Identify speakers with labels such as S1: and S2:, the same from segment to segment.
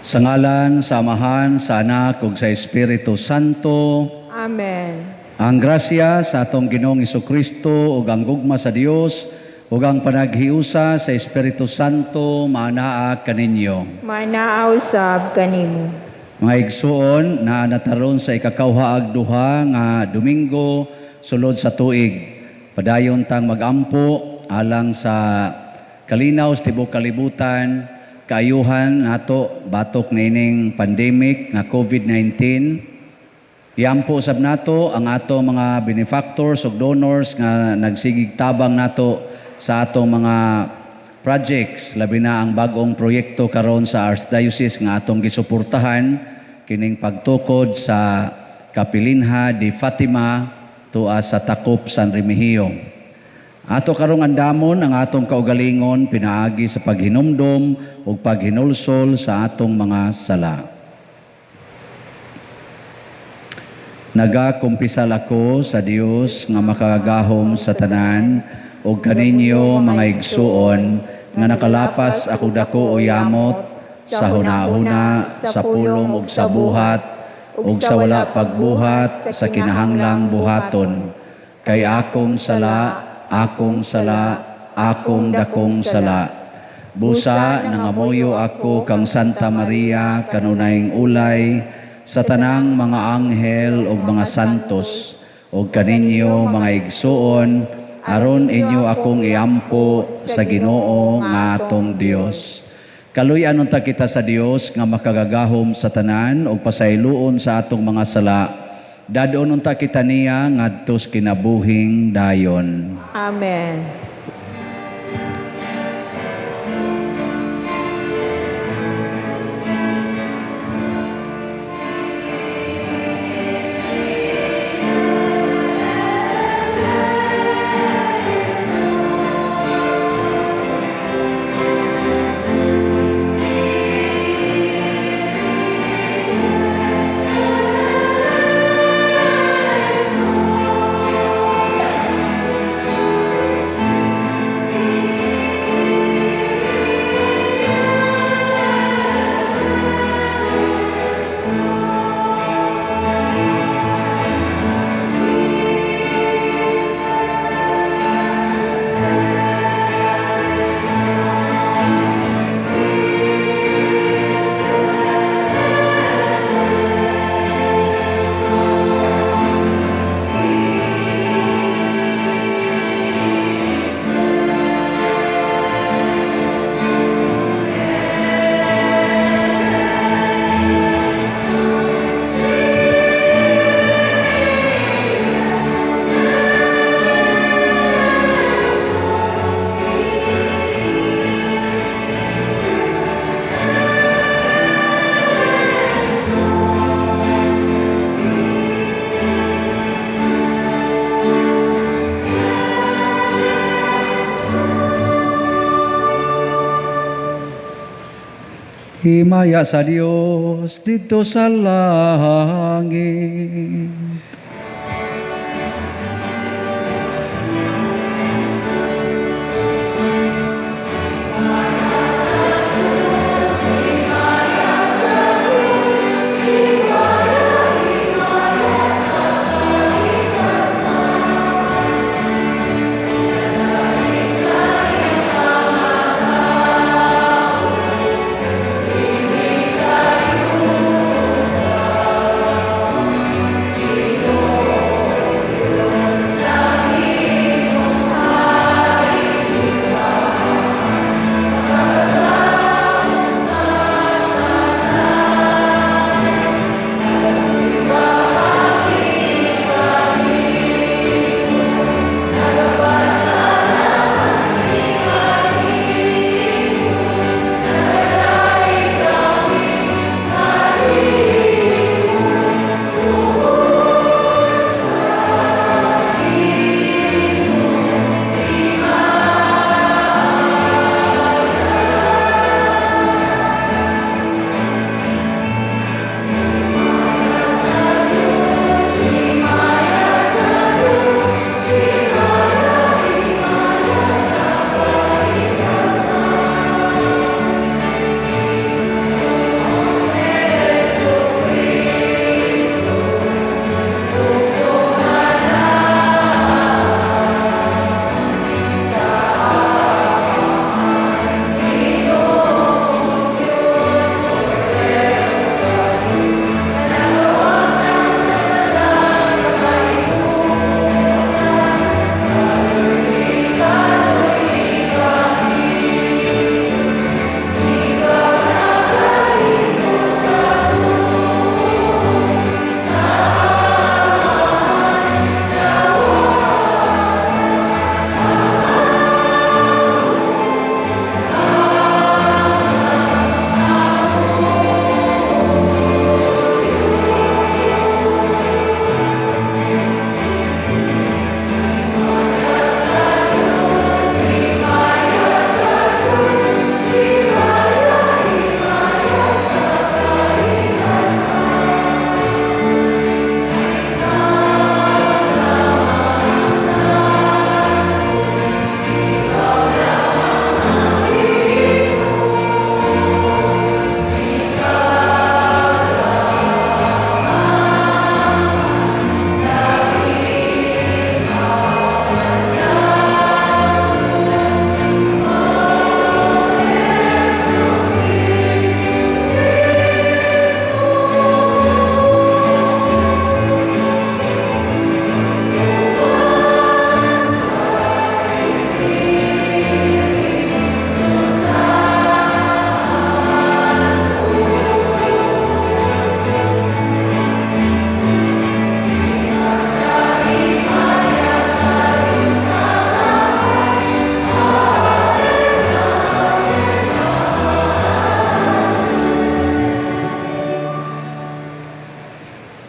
S1: Sa ngalan sa Amahan, sa Anak ug sa Espiritu Santo.
S2: Amen.
S1: Ang grasya sa atong Ginoong Kristo ug ang gugma sa Dios ug ang panaghiusa sa Espiritu Santo maanaa kaninyo.
S2: Maanaa usab kanimo.
S1: Mga igsuon, naa na ta ron sa ikakauhaag duha nga Domingo sulod sa tuig. Padayon tang magampo alang sa kalinaw sa tibuok kalibutan, kaayuhan nato batok niining pandemic nga COVID-19. Iampo sab nato ang ato mga benefactors ug donors nga nagsigig tabang nato sa atong mga projects, labi na ang bag-ong proyekto karon sa Archdiocese nga atong gisuportahan, kining pagtukod sa Kapilinha de Fatima tua sa Takop, San Remigio. Ato karong andamon ang atong kaugalingon pinaagi sa paghinumdom ug paghinulsol sa atong mga sala. Nagakumpisal ako sa Dios nga makagagahom sa tanan ug kaninyo, mga igsuon, nga nakalapas ako dako o yamot sa hunahuna, sa pulong ug sa buhat ug sa wala pagbuhat sa kinahanglang buhaton. Kay akong sala, akong sala, akong dakong sala. Busa nangamuyo ako kang Santa Maria kanunayng ulay, sa tanang mga anghel ug mga santos, ug kaninyo, mga igsuon, aron inyo akong iampo sa Ginoo nga atong Dios. Kaluy-an unta kita sa Dios nga makagagahom sa tanan ug pasayloon sa atong mga sala. Dadon unta kita niya ngadto sa kinabuhing dayon.
S2: Amen.
S1: Himaya sa Dios didto sa langit.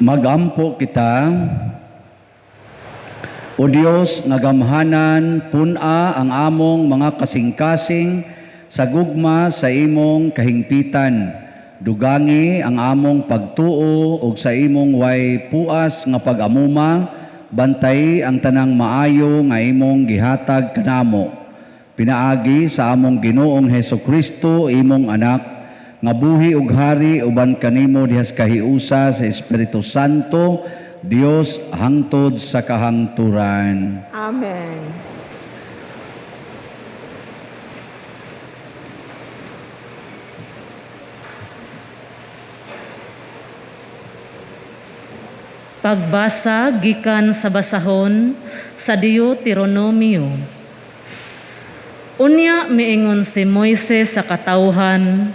S1: Magampo kita. O Dios nga gamhanan, pun-a ang among mga kasing-kasing sa gugma sa imong kahingpitan. Dugangi ang among pagtuo ug sa imong way puas nga pag-amuma, bantay ang tanang maayo nga imong gihatag kanamo. Pinaagi sa among Ginoong Heso Kristo, imong anak, nga buhi ug hari uban kanimo diha sa kahiusa sa Espiritu Santo, Dios hangtod sa kahangturan.
S2: Amen.
S3: Pagbasa gikan sa basahon sa Deuteronomio. Unya miingon si Moises sa katawhan,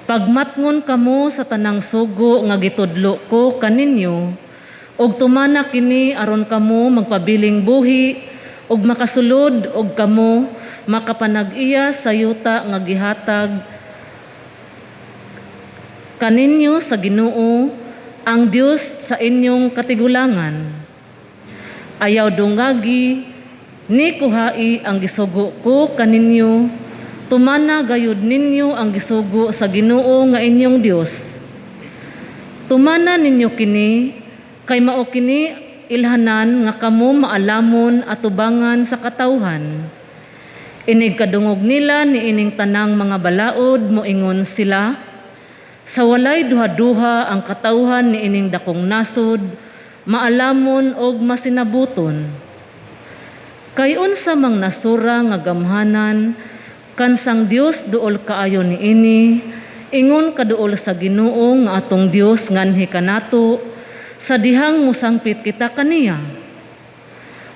S3: pagmatngon kamo sa tanang sugo nga gitudlo ko kaninyo, ug tumana kini aron kamo magpabiling buhi ug makasulod og kamo makapanag-iya sa yuta nga gihatag kaninyo sa Ginoo ang Dios sa inyong katigulangan. Ayaw dungagi ni kuhai ang gisugo ko kaninyo, tumana gayud ninyo ang gisugo sa Ginoo nga inyong Dios. Tumana ninyo kini, kay mao kini ilhanan nga kamo maalamon atubangan sa katawhan. Inig kadungog nila niining tanang mga balaod, moingon sila, sa walay duha-duha ang katawhan niining dakong nasod, maalamon og masinabuton. Kay unsa mang nasura nga gamhanan, kansang Dios duol kaayo niini, ingon kaduol sa Ginoo nga atong Dios nganhi kanato, sa dihang mosangpit kita kaniya.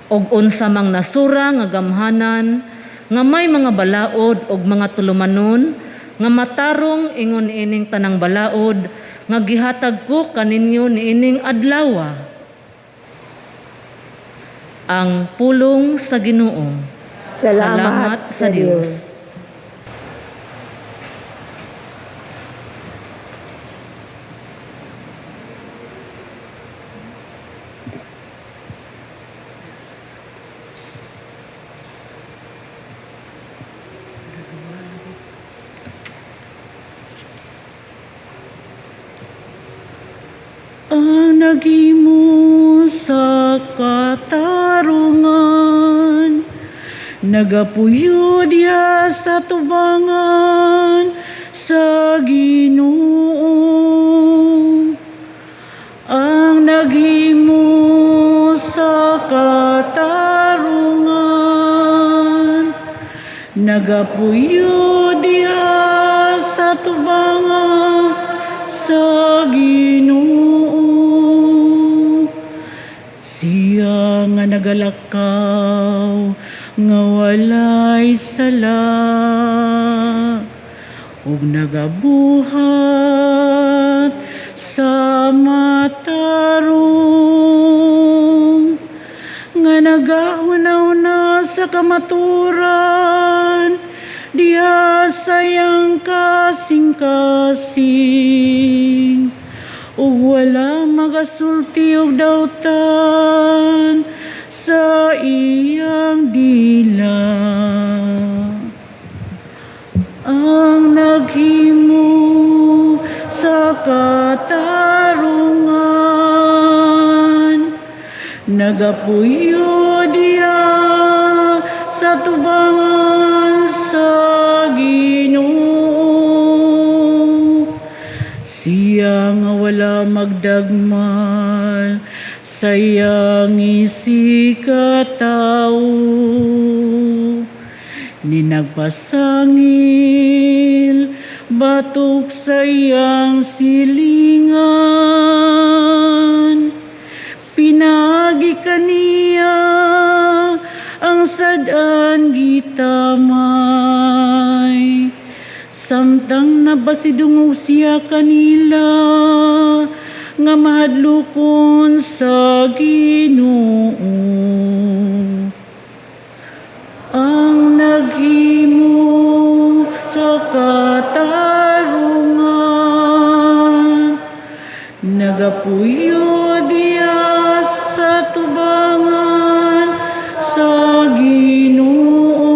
S3: Og unsa mang nasura nga gamhanan, nga may mga balaod og mga tulumanon, nga matarong ingon niining tanang balaod, nga gihatag ko kaninyo niining adlawa. Ang pulong sa Ginoo.
S2: Salamat sa Dios.
S4: Ang naghimo sa katarungan, nagapuyo diha sa tubangan sa Ginoo. Ang naghimo sa katarungan, nagapuyo diha sa tubangan sa Ginoo. Siya nga nagalakaw nga walay sala ug nagabuhat sa matarong, nga nagahuna-huna sa kamaturan diha sa iyang kasing-kasing, ug wala magasulti og dautan sa iyang dila. Ang naghimo sa katarungan, nagapuyo diha sa tubangan sa Ginoo. Siya nga wala magdagmal sa iyang isikatawo, ni nagpasangil batok sa iyang silingan. Pinagi kaniya ang sad-an gitamay, samtang nabasidungog siya kanila nga mahadlokon sa Ginoo. Ang naghimo sa katarungan, Nagapuyo diya sa tubangan sa Ginoo.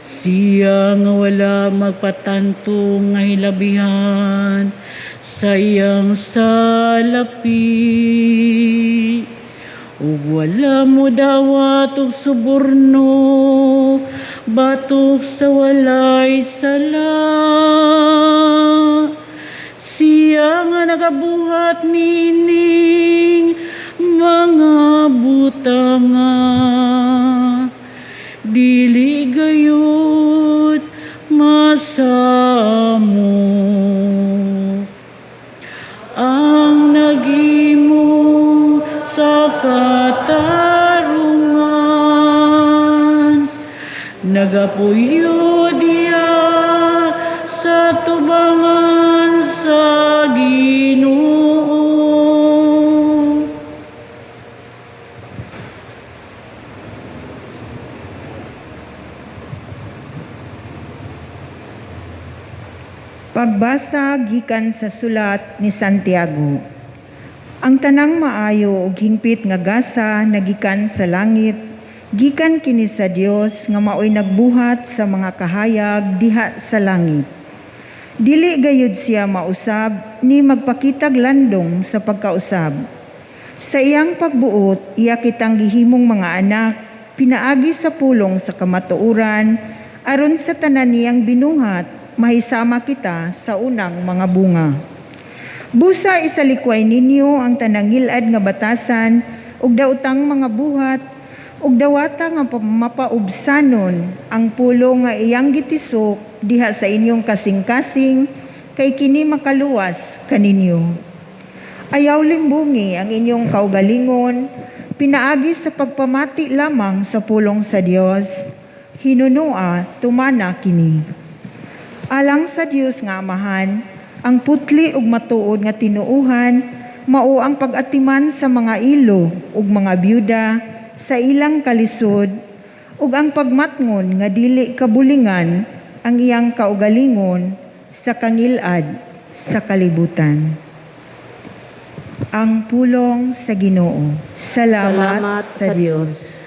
S4: Siya nga wala magpatanto nga hilabihan sa iyang salapi. Ug wala mo dawat og suborno batok sa walay sala. Siya nga nagabuhat nining mga butanga, dili gayud masamo. Ang naghimo sa katarungan, nagapuyo diya sa tubangan sa Ginoo.
S2: Pagbasa gikan sa sulat ni Santiago. Ang tanang maayo ug hingpit nga gasa nagikan sa langit, gikan kini sa Dios nga maoy nagbuhat sa mga kahayag diha sa langit. Dili gayud siya mausab ni magpakitag landong sa pagkausab. Sa iyang pagbuot, iya kitang gihimong mga anak, pinaagi sa pulong sa kamatuoran, aron sa tanan niyang binuhat, mahisama kita sa unang mga bunga. Busa isalikway ninyo ang tanang ngilad nga batasan ug daotang mga buhat ug dawata nga mapaubsanon ang pulong nga iyang gitisok diha sa inyong kasing-kasing, kay kini makaluwas kaninyo. Ayaw limbungi ang inyong kaugalingon, pinaagi sa pagpamati lamang sa pulong sa Dios. Hinunua tumana kini. Alang sa Dios nga Amahan, ang putli ug matuod nga tinuuhan mao ang pag-atiman sa mga ilo ug mga byuda sa ilang kalisod ug ang pagmatngon nga dili kabulingan ang iyang kaugalingon sa kangilad sa kalibutan. Ang pulong sa Ginoo. Salamat,
S3: Salamat sa Dios.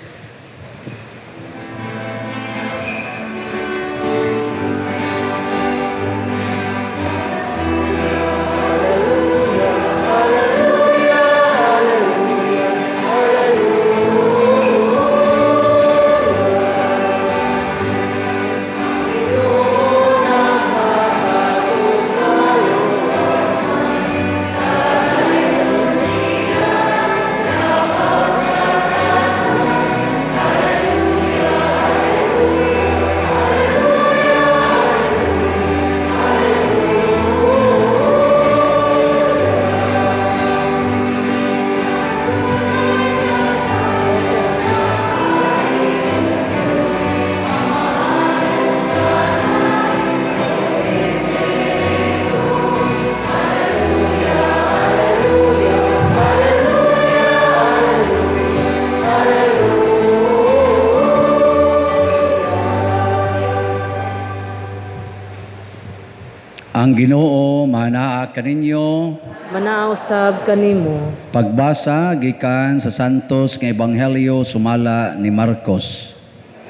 S1: Ang Ginoo manaa kaninyo.
S3: Manaa usab kanimo.
S1: Pagbasa gikan sa Santos nga Ebanghelyo sumala ni Marcos.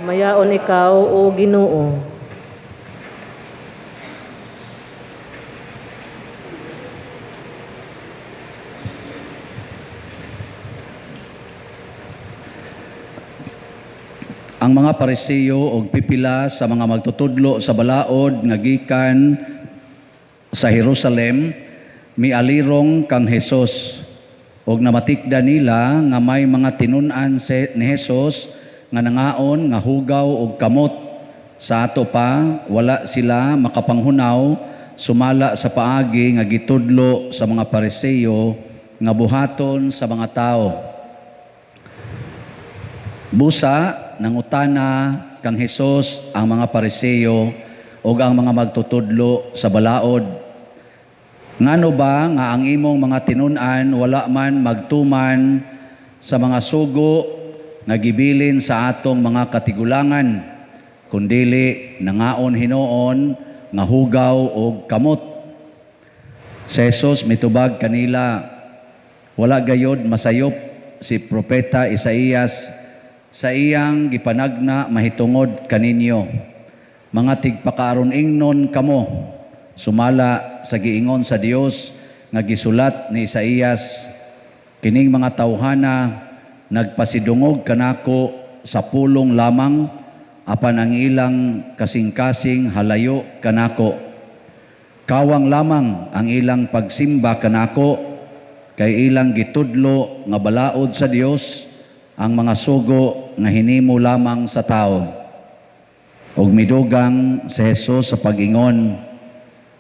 S3: Mayaon ikaw o Ginoo.
S1: Ang mga Pariseo og pipila sa mga magtutudlo sa balaod nga gikan sa Jerusalem mialirong kang Hesus og namatikda nila nga may mga tinun-an ni Hesus nga nangaon nga hugaw og kamot. Sa ato pa wala sila makapanghunaw sumala sa paagi nga gitudlo sa mga Pariseo nga buhaton sa mga tao. Busa nangutana kang Hesus ang mga Pariseo ug ang mga magtutudlo sa balaod. Ngano ba nga ang imong mga tinun-an wala man magtuman sa mga sugo nga gibilin sa atong mga katigulangan, kundili nangaon hinuon nga hugaw og kamot? Si Jesus mitubag kanila, "Wala gayod masayop si Propeta Isaías sa iyang gipanagna mahitungod kaninyo. Mga tigpakaaron ingnon kamo, sumala sa giingon sa Dios nga gisulat ni Isaías, 'Kining mga tawhana nagpasidungog kanako sa pulong lamang, apan ang ilang kasing-kasing halayo kanako. Kawang lamang ang ilang pagsimba kanako, kay ilang gitudlo nga balaod sa Dios ang mga sugo nga hinimo lamang sa tao.'" Ug midugang si Jesus sa pag-ingon,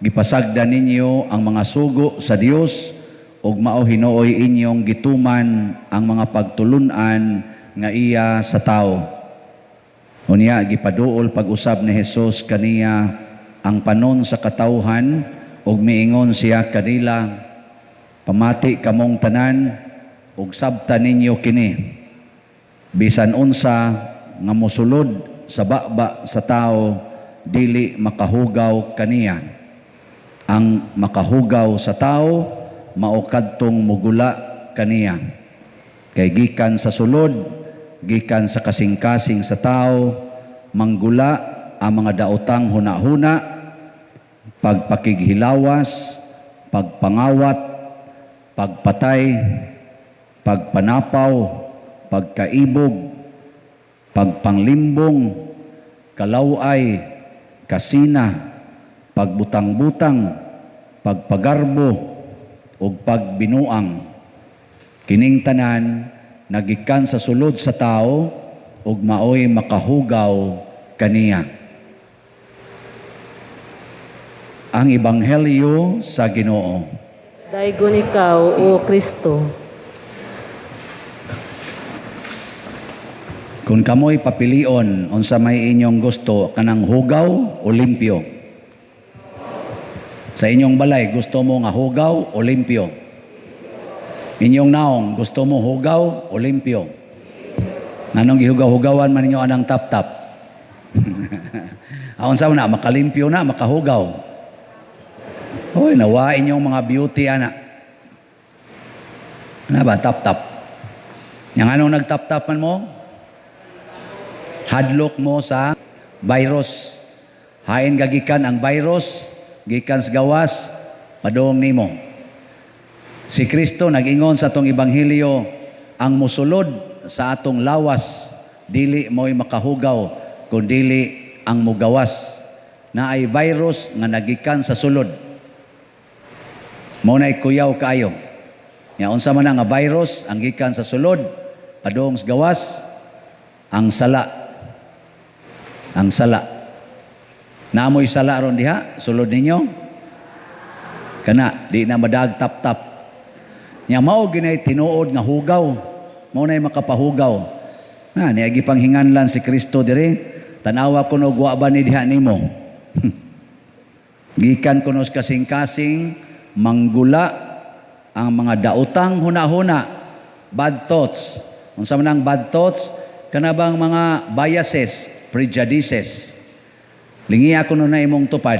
S1: "Gipasagda ninyo ang mga sugo sa Dios ug mao hinuoy inyong gituman ang mga pagtulun-an nga iya sa tao." Unya gipaduol pag-usab ni Jesus kaniya ang panon sa katawhan ug miingon siya kanila, "Pamati kamong tanan ug sabta ninyo kini. Bisan unsa nga mosulod sa baba sa tao, dili makahugaw kaniya. Ang makahugaw sa tao mao kadtong mugula kaniya. Kay gikan sa sulod, gikan sa kasing-kasing sa tao, manggula ang mga daotang hunahuna, pagpakighilawas, pagpangawat, pagpatay, pagpanapaw, pagkaibog, pagpanglimbong, kalaway, kasina, pagbutang-butang, pagpagarbo, ug pagbinuang. Kining tanan nagikan sa sulod sa tao ug maoy makahugaw kaniya." Ang Ebanghelyo sa Ginoo.
S3: Daygon ikaw, O Kristo.
S1: Kung kamoy papilion unsa may inyong gusto, kanang hugaw o limpyo? Sa inyong balay, gusto mo nga hugaw o limpyo? Inyong naong, gusto mo hugaw o limpyo? Nganong gihugaw-hugawan man ninyo anang tap-tap? Aon sa na, makalimpyo na, makahugaw. Hoy, nawa inyong mga beauty ana. Ano ba, tap-tap? Yang anong nagtap-tap man mo? Hadlok mo sa virus. Hain gagikan ang virus, gikan sa gawas, padung nimo. Si Kristo nag-ingon sa atong ebanghelyo, ang musulod sa atong lawas dili mo'y makahugaw kun dili ang mugawas. Na ay virus nga nagikan sa sulod. Mao na'y kuyaw kaayo. Nya unsa man ang nga virus ang gikan sa sulod padung sa gawas? Ang sala. Ang sala. Naamoy sala ron diha sulod ninyo? Kana di na madag tap-tap. Nya mao ginay tinuod nga hugaw. Mao nay makapahugaw. Na niya gipanghinganlan si Kristo diri, tan-awa kuno wa ba ni diha nimo? Gikan kuno sa kasing-kasing manggula ang mga daotang hunahuna, bad thoughts. Unsa man ang bad thoughts? Kana bang mga biases, prejudices. Lingiya kuno na imong tupad.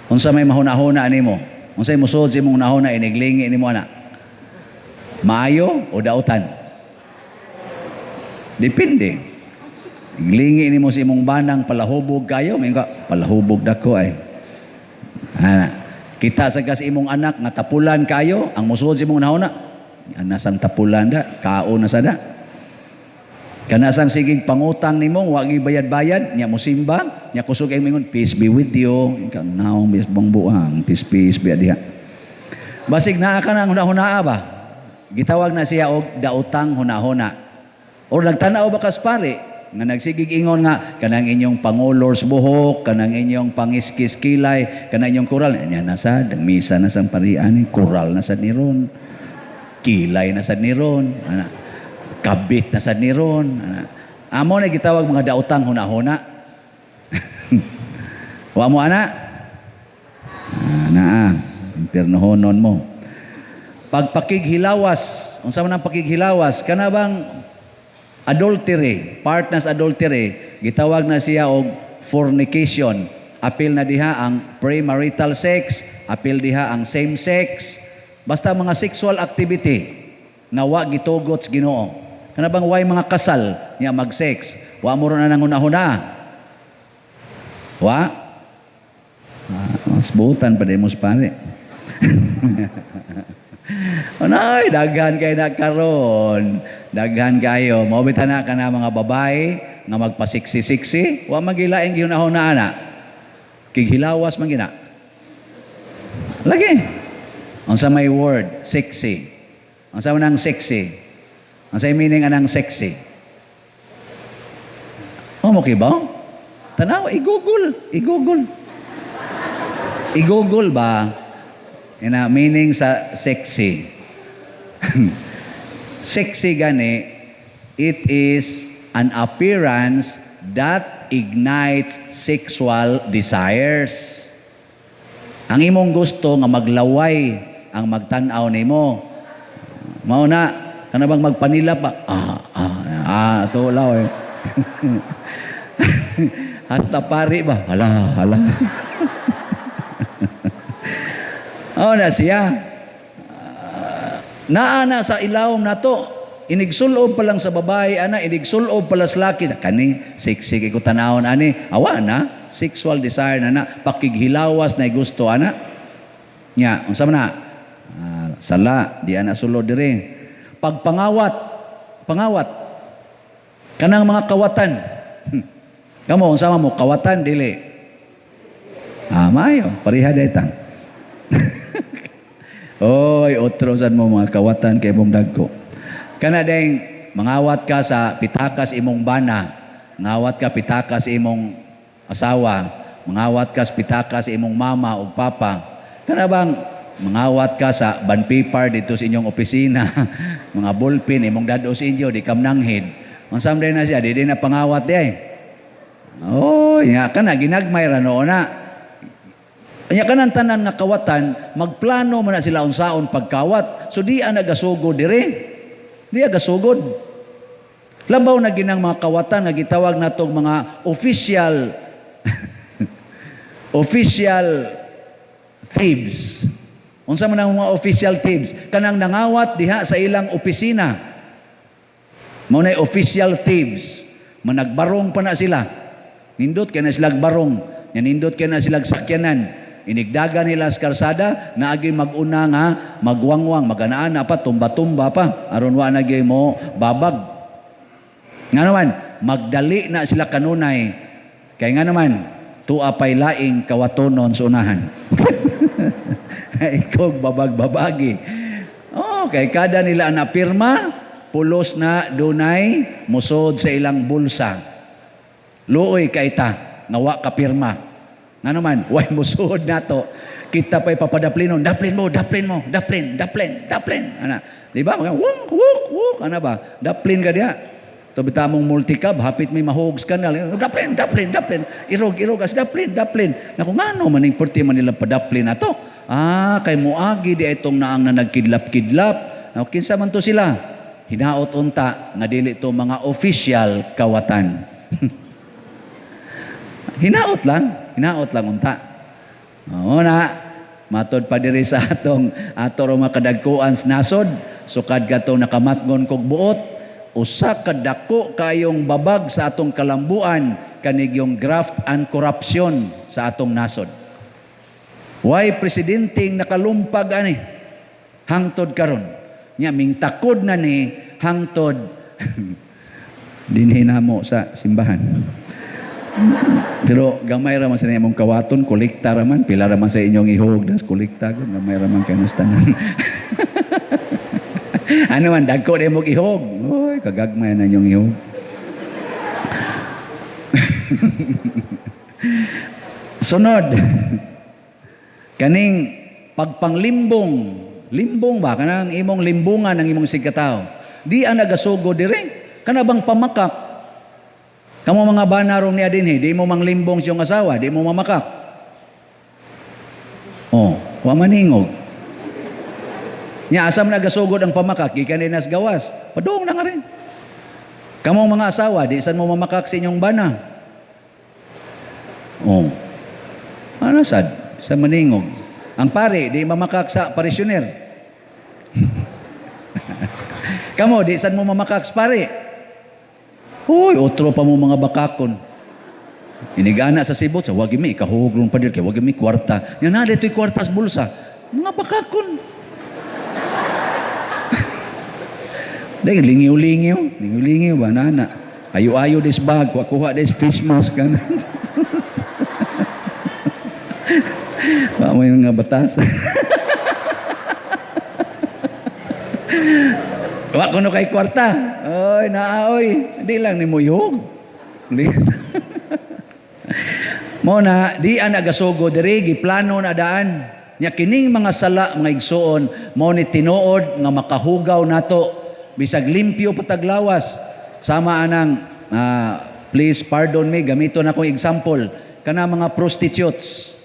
S1: Unsa may mahunahuna nimo? Unsay musuod sa imong hunahuna iniglingi nimo ana? Maayo o daotan? Depende. Iglingi nimo sa imong banang palahubog kayo, may ka palahubog dako ay. Ana. Kita sa gas imong anak nga tapulan kayo, ang musuod sa imong hunahuna, anasang tapulan da, kaon na sada. Kanasang sigig pangutang nimo, wa bayad-bayad, nya mosimba, nya kusog ay mingon, "Peace be with you." Ikaw naong bis bang buang, peace peace be diha. Basig naa ka nang hunahunaa ba? Gitawag na siya og daotang hunahuna. Or nagtanaw ba kas pare nga nagsigig ingon nga kanang inyong pangulors buhok, kanang inyong pangiskis kilay, kanang inyong kural, nya nasa misa na sang parian ni kural na sad ni ron. Kilay na sad ni ron, ana. Kabit na sad ni ron, ana. Amo na gitawag mga daotang hunahuna. Wa mo ana? Ana, impiernohonon mo. Pagpakighilawas, unsa man ang pakighilawas? Kana bang adultery, part na sa adultery, gitawag na siya og fornication. Apil na diha ang premarital sex, apil diha ang same sex, basta mga sexual activity nga wa gitugot sa Ginoo. Kana bang way mga kasal niya mag-sex, wa mo ron na nang hunahuna. Wa? Ah, mas butan pa di mo pare. Anay, daghan kay na karon. Daghan kayo. Mao bitaw na kana mga babae nga magpasiksi-siksi, wa magilaing gihunahuna ana. Kighilawas man gina. Lagi. Unsa may word? Sexy. Unsa man ang sexy? Unsa meaning anang sexy? Oh, mo ba? Tanawa, i-Google, i-Google. I-Google ba? Ina meaning sa sexy. Sexy gani, it is an appearance that ignites sexual desires. Ang imong gusto nga maglaway ang magtan-aw nimo. Mao na kana bang magpanila pa? Ah, ah, ah, tulaw eh. Hasta pari ba? Hala, hala. Oh na siya. Naa na sa ilawom nato. Inigsulob pa lang sa babae ana, inigsulob pa lang sa laki. Kani sexy ko tanawon ani. Awa na, sexual desire na na, pakighilawas na gusto ana. Nya, unsa man na? Ah, sala, di ana sulod diri. Pagpangawat, pangawat. Kanang mga kawatan. Kamo unsa man mo kawatan dili? Ah, maayo, pareha dayta. Oy, otro sad mo mga kawatan kay imong dagko. Kana deng mangawat ka sa pitakas imong bana, mangawat ka pitakas imong asawa, mangawat ka sa pitakas imong mama o papa. Kana bang mangawat ka sa bond paper dito sa inyong opisina, mga ballpen imong dad-o sa inyo di kam nanghid. Unsa man na siya, di din na pangawat di ay. Oh, nya kana ginagmay ra noon na. Nya kanang tanan nga kawatan, magplano man na sila unsaon pagkawat. So di ang nagasugod dire. Di ang gasugod. Labaw na ginang mga kawatan nga gitawag natong mga official official thieves. Unsa man ang mga official thieves? Kanang nangawat diha sa ilang opisina. Mao na official thieves. Managbarong pa na sila. Nindot kay na sila barong. Nya nindot kay na sila sakyanan. Inigdaga nila sa karsada, naagi mag-una nga magwangwang, maganaan pa, tumba-tumba pa, aron wa na gyud mo babag. Nga naman, magdali na sila kanunay. Kay nga naman, tua pay laing kawatonon sa unahan. Ikaw babag-babagi. Oh, kay kada nila na pirma, pulos na dunay musod sa ilang bulsa. Luoy kay ta, nga wa ka pirma. Nga naman, way musod nato. Kita pa'y papadaplinon, daplin mo, daplin mo, daplin, daplin, daplin. Ana, di ba? Mga wuk, wuk, wuk, ana ba? Daplin ka diha. Ito mong multicab, hapit may mahugs ka na. Daplin, daplin, daplin. Irog, irog, as daplin, daplin. Naku, ngano man ning perti man nila padaplin na to? Ah, kay muagi di itong naang na nagkidlap-kidlap. Naku, kinsa man to sila? Hinaot unta nga dili to mga official kawatan. Hinaot lang unta. Oo na, matod pa diri sa atong ato ro makadagkuan sa nasod, sukad katong nakamatngon kog buot, usa ka dako kayong babag sa atong kalambuan kanigyong graft and corruption sa atong nasod. Way presidenteng nakalumpag ani hangtod karon. Nya mingtakod na ni hangtod dinhi namo sa simbahan. Pero gamay ra man sa imong kawaton, kolekta ra man, pila ra man sa inyong ihog, das kolekta gud, gamay ra man kay tanan. Ano man dagko na imong ihog. Oy, kagagmay na inyong ihog. Sunod. Kaning pagpanglimbong, limbong ba kanang imong limbungan ang imong sigkatawo. Di ang nagasugo dire. Kana bang pamakak? Kamo mga banarong niya dinhi, di mo manglimbong siyong asawa, di mo mamakak. Oh, wa maningog. Nya asam nagasugod ang pamakak, gikan din nas gawas. Padung na nga rin. Kamong mga asawa, di san mo mamakak sa inyong bana. Oh. Ano sad? Sa maningog. Ang pare, di mamakak sa parisyuner. Kamo, di sad mo mamakak sa pare. Uy, otro pa mo mga bakakon. Inigana sa sibot, sa wagi mi, ikahugrong pa kay wagi mi kwarta. Nga na, dito'y kwarta sa bulsa. Mga bakakon. Dahil lingiw-lingiw, lingiw-lingiw ba, nana. Ayo-ayo des bag, kuha-kuha des face mask. Wa mo yung mga batas. Wa kuno kay kwarta. Oy, naa oy, di lang ni muyog. Mo na di ana gasugo diri giplano na daan. Nya kining mga sala mga igsuon mao ni tinuod nga makahugaw nato bisag limpyo pataglawas. Sama anang please pardon me, gamito na akong example kana mga prostitutes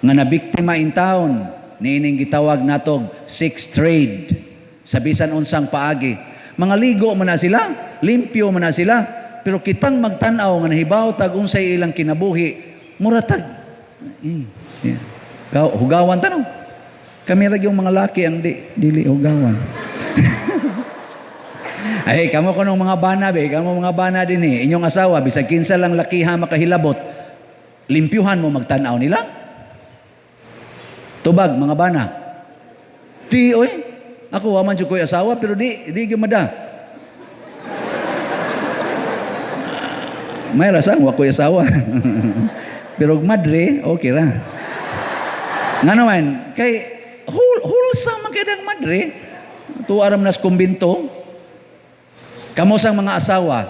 S1: nga nabiktima in town niining gitawag natog sex trade sa bisan unsang paagi. Mga ligo man na sila, limpyo man na sila, pero kitang magtan-aw nga nahibaw tag unsay ilang kinabuhi, mura tag yeah. Hugawan tanaw. Kami ra yung mga laki ang di dili hugawan. Ay, kamo kunong mga bana be, kamo mga bana din eh. Inyong asawa bisag kinsa lang lakiha makahilabot, limpyuhan mo magtan-aw nila. Tubag mga bana. Di oy. Ako wa man jud ko'y asawa pero di gyud mada. May rasang wa ko'y asawa. Pero madre, okay ra. Ngano man, kay wholesome man kay dang madre. Tuwa ram nas kumbinto. Kamo sang mga asawa,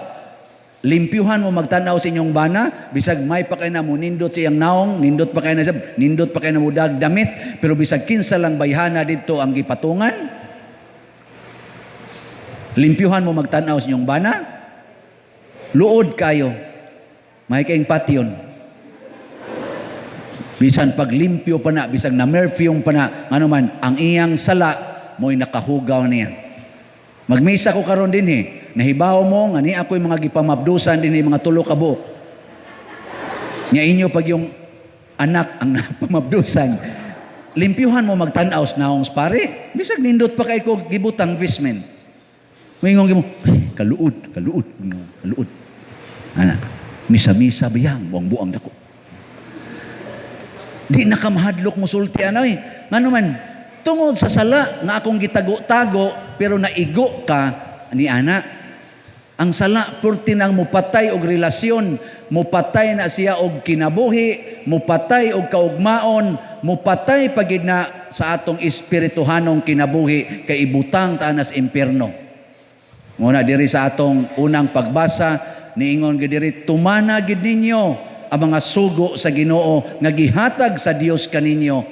S1: limpyuhan mo magtan-aw sa inyong bana, bisag may pa kay na mo nindot sa iyang naong, nindot pa kay na sa, nindot pa kay na mo damit, pero bisag kinsa lang bayhana didto ang gipatungan. Limpyuhan mo magtan-aw sa inyong bana. Luod kayo. May kayong patyon. Bisan paglimpyo pa na, bisag na-merfyong pa na, ano man, ang iyang sala mo'y nakahugaw niya. Magmisa ko karon din eh. Nahibaw mo, nga ni ako'y mga gipamabdusan din eh, mga tulo ka buok. Nya inyo pag yung anak ang napamabdusan, limpyuhan mo magtan-aw sa naong pare. Bisag nindot pa kay ko gibutang vismen. Moingon mo, ay, kaluod, kaluod, kaluod. Ana, misa-misa biyang, buang-buang dako. Di na ka mahadlok mo sulti ana eh. Ngano man, tungod sa sala nga akong gitago-tago pero naigo ka ni ana. Ang sala purti nang mupatay og relasyon, mupatay na siya og kinabuhi, mupatay og kaugmaon, mupatay pagid na sa atong espirituhanong kinabuhi kay ibutang ta nas impierno. Nguna diri sa atong unang pagbasa niingon gid diri, tumana gid ninyo ang mga sugo sa Ginoo nga gihatag sa Dios kaninyo.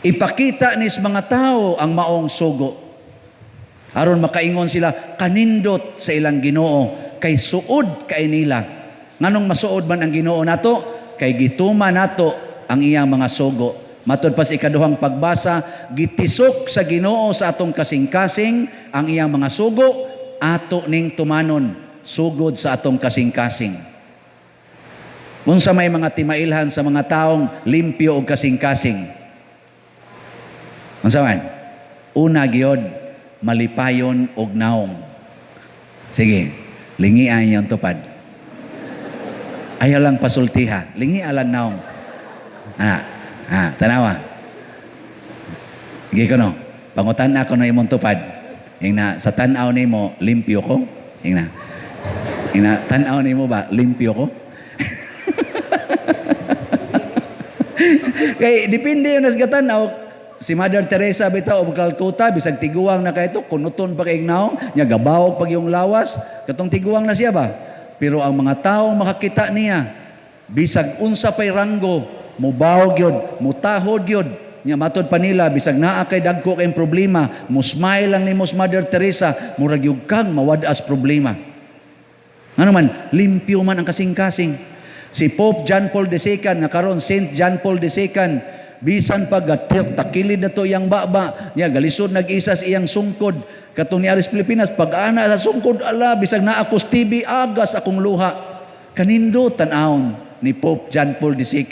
S1: Ipakita nis mga tao ang maong sugo. Aron makaingon sila kanindot sa ilang Ginoo kay suod kay nila. Nganong masuod man ang Ginoo nato? Kay gituma nato ang iyang mga sugo. Matud pa sa ikaduhang pagbasa, gitisok sa Ginoo sa atong kasing-kasing ang iyang mga sugo, ato ning tumanon sugod sa atong kasing-kasing. Unsa may mga timailhan sa mga taong limpyo og kasing-kasing? Unsa man? Una gyud, malipayon og naong. Sige, lingian yung tupad. Ayaw lang pasultiha, lingian lang naong. Ana, tanawa. Sige ko no, pangutan ako no imong tupad. Ingna, sa tan-aw nimo, limpyo ko. Ingna, ingna, tan-aw nimo ba, limpyo ko? Kay depende yun sa tan-aw. Si Mother Teresa bitaw og Calcutta, bisag tiguang na kay ito, kunuton pa kay naong, nya gabawog pag yung lawas, katong tiguang na siya ba? Pero ang mga taong makakita niya, bisag unsa pay ranggo, mubawog yun, mutahod yun, nya matod pa nila, bisag naa kay dagko kayong problema, mo-smile lang ni mos Mother Teresa, murag yug kang mawad-as problema. Ano man, limpyo man ang kasing-kasing. Si Pope John Paul II, nga karon Saint John Paul II, bisan pa takilid na to iyang baba, niya galisod nag-isa sa iyang sungkod. Katong ni Aris Pilipinas, pag-ana sa sungkod, ala, bisag na ako TV, agas akong luha. Kanindo tan-awon ni Pope John Paul II.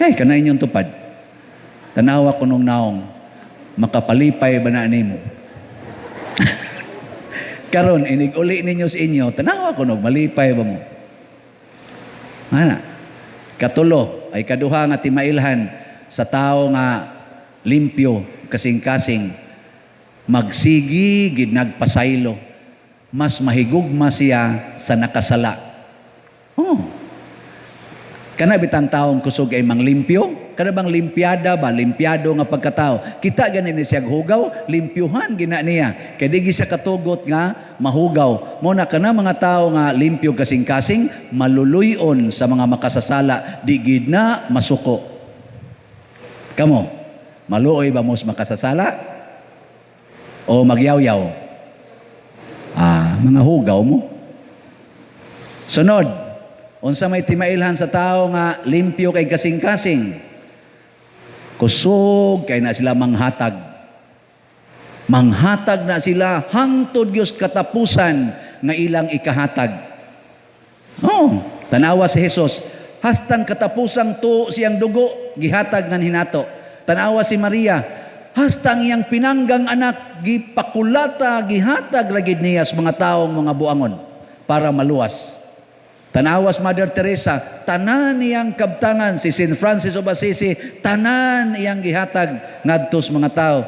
S1: Hey, kana inyong tupad. Tanawa ko nung naong, makapalipay ba na nimo? Karon inig uli ninyo sa inyo, tanawa ko nog malipay ba mo? Ana. Katulo ay kaduha nga timailhan sa tao nga limpyo kasing-kasing, magsigi gid nagpasaylo, mas mahigugma siya sa nakasala. Oh. Kana bitang taong kusog ay manglimpyo? Kana bang limpiada ba? Limpiado nga pagkatao. Kita gani ni siya hugaw, limpyuhan gina niya. Kay di siya katugot nga mahugaw. Mo na kana mga tao nga limpyo kasing-kasing, maluluyon sa mga makasasala, di gid na masuko. Kamo, maluoy ba mo sa makasasala? O magyawyaw? Ah, mga hugaw mo. Sunod, unsa may timailhan sa tao nga limpyo kay kasing-kasing? Kusog kay na sila manghatag. Manghatag na sila hangtod gyud katapusan nga ilang ikahatag. Oh, tanawa si Jesus, hastang katapusang tuo siyang dugo gihatag ngan hinato. Tanawa si Maria, hastang iyang pinanggang anak gipakulata, gihatag ra gid niya sa mga taong mga buangon para maluwas. Tanawas Mother Teresa, tanan iyang kabtangan. Si St. Francis of Assisi, tanan iyang gihatag ngadto sa mga tao.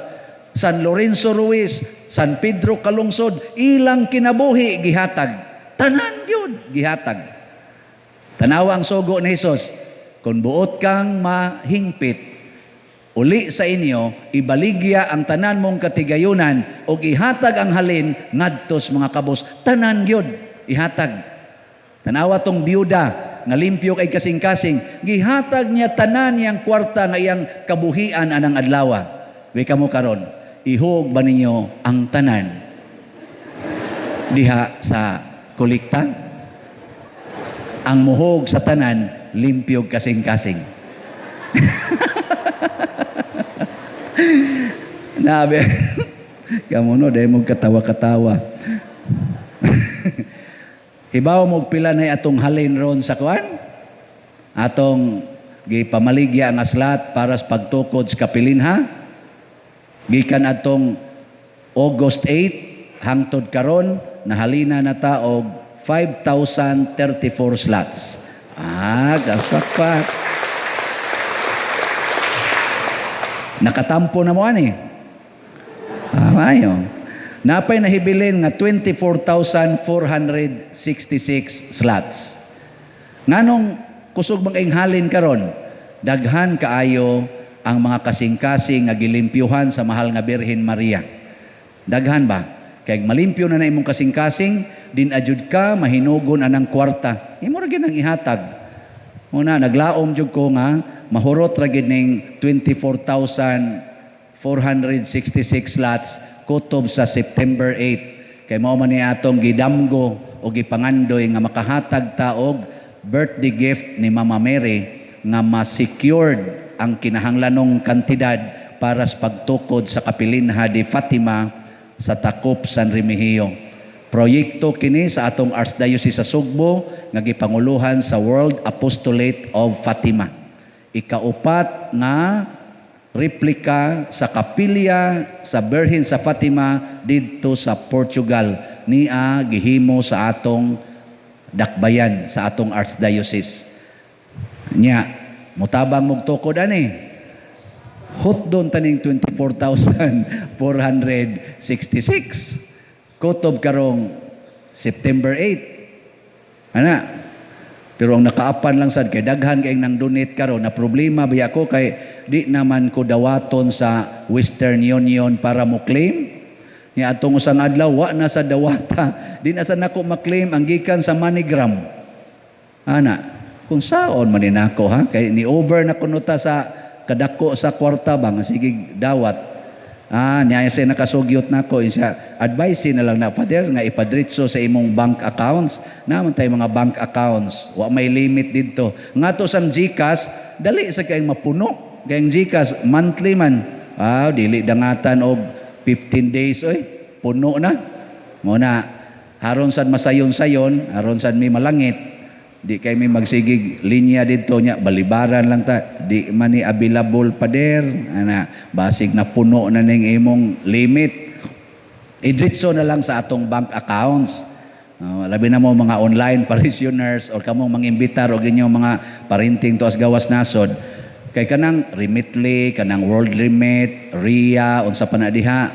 S1: San Lorenzo Ruiz, San Pedro Calungsod, ilang kinabuhi gihatag. Tanan gyud gihatag. Tanawa ang sugo ni Jesus, kung buot kang mahingpit, uli sa inyo, ibaligya ang tanan mong katigayunan ug ihatag ang halin ngadto sa mga kabos. Tanan gyud ihatag. Tanawa tong biyuda nga limpyo kay kasing-kasing, gihatag niya tanan niyang kwarta nga iyang kabuhian anang adlawa. Wi kamo karon, ihog ba ninyo ang tanan diha sa kolekta? Ang muhog sa tanan, limpyo kasing-kasing. Nabi, kamo no, dahil mo katawa-katawa. Hibaw mo pila na atong halin ron sa kuan? Atong gipamaligya nga slot para sa pagtukod sa kapilinha. Gikan atong August 8 hangtod karon, nahalina na ta og 5,034 slots. Ah, gaspakpak. Nakatampo na mo ani. Ah, maayo. Napay nahibilin nga 24,466 slots. Nganong kusog bang halin karon? Daghan kaayo ang mga kasing-kasing nga gilimpyuhan sa mahal nga Birhen Maria. Daghan ba? Kay malimpyo na na imong kasing-kasing, din ajud ka mahinugon anang kwarta. Imo ra gyud ang ihatag. Una, naglaom jud ko nga mahurot ra gyud ning 24,466 slots kutob sa September 8. Kay mao man ni atong gidamgo o gipangandoy nga makahatag ta og birthday gift ni Mama Mary nga ma-secured ang kinahanglanong kantidad para sa pagtukod sa Kapilinha de Fatima sa Takop, San Remigio. Proyekto kini sa atong Archdiocese sa Sugbo nga gipanguluhan sa World Apostolate of Fatima. Ikaupat nga replika sa kapilya sa Birhen sa Fatima didto sa Portugal niya gihimo sa atong dakbayan sa atong Archdiocese. Nya mutabang mog tukod ani. Hotdon taning 24,466. Kutob karong September 8. Ana. Pero ang nakaapan lang sad kay daghan kay nang donate karon na problema biya ko kay di naman ko dawaton sa Western Union para mo claim. Nya atong usang adlaw wa na sa dawata, di na sa nako ma-claim ang gikan sa MoneyGram. Ana, kung saon man ni nako ha kay ni over na kuno ta sa kadako sa kwarta ba nga sige dawat. Ah, niya siya nakasugyot nako siya advice na lang na Father nga ipadritso sa imong bank accounts. Naman tayo mga bank accounts, wa may limit didto. Ngadto sang GCash, dali sa kayong mapuno. Kayong GCash monthly man. Ah, dili dangatan og 15 days oy, puno na. Mo na haron sad masayon-sayon, haron sad may malangit. Di kay may magsigig linya dito nya, balibaran lang ta. Di man ni available, pader. Ana, basig na puno na ning imong limit. Idritso na lang sa atong bank accounts. Labi na mo mga online parishioners or kamong mangimbitar og inyong mga parinting tuas gawas nasod kay kanang Remitly, kanang World Remit, Ria, unsa pa na diha,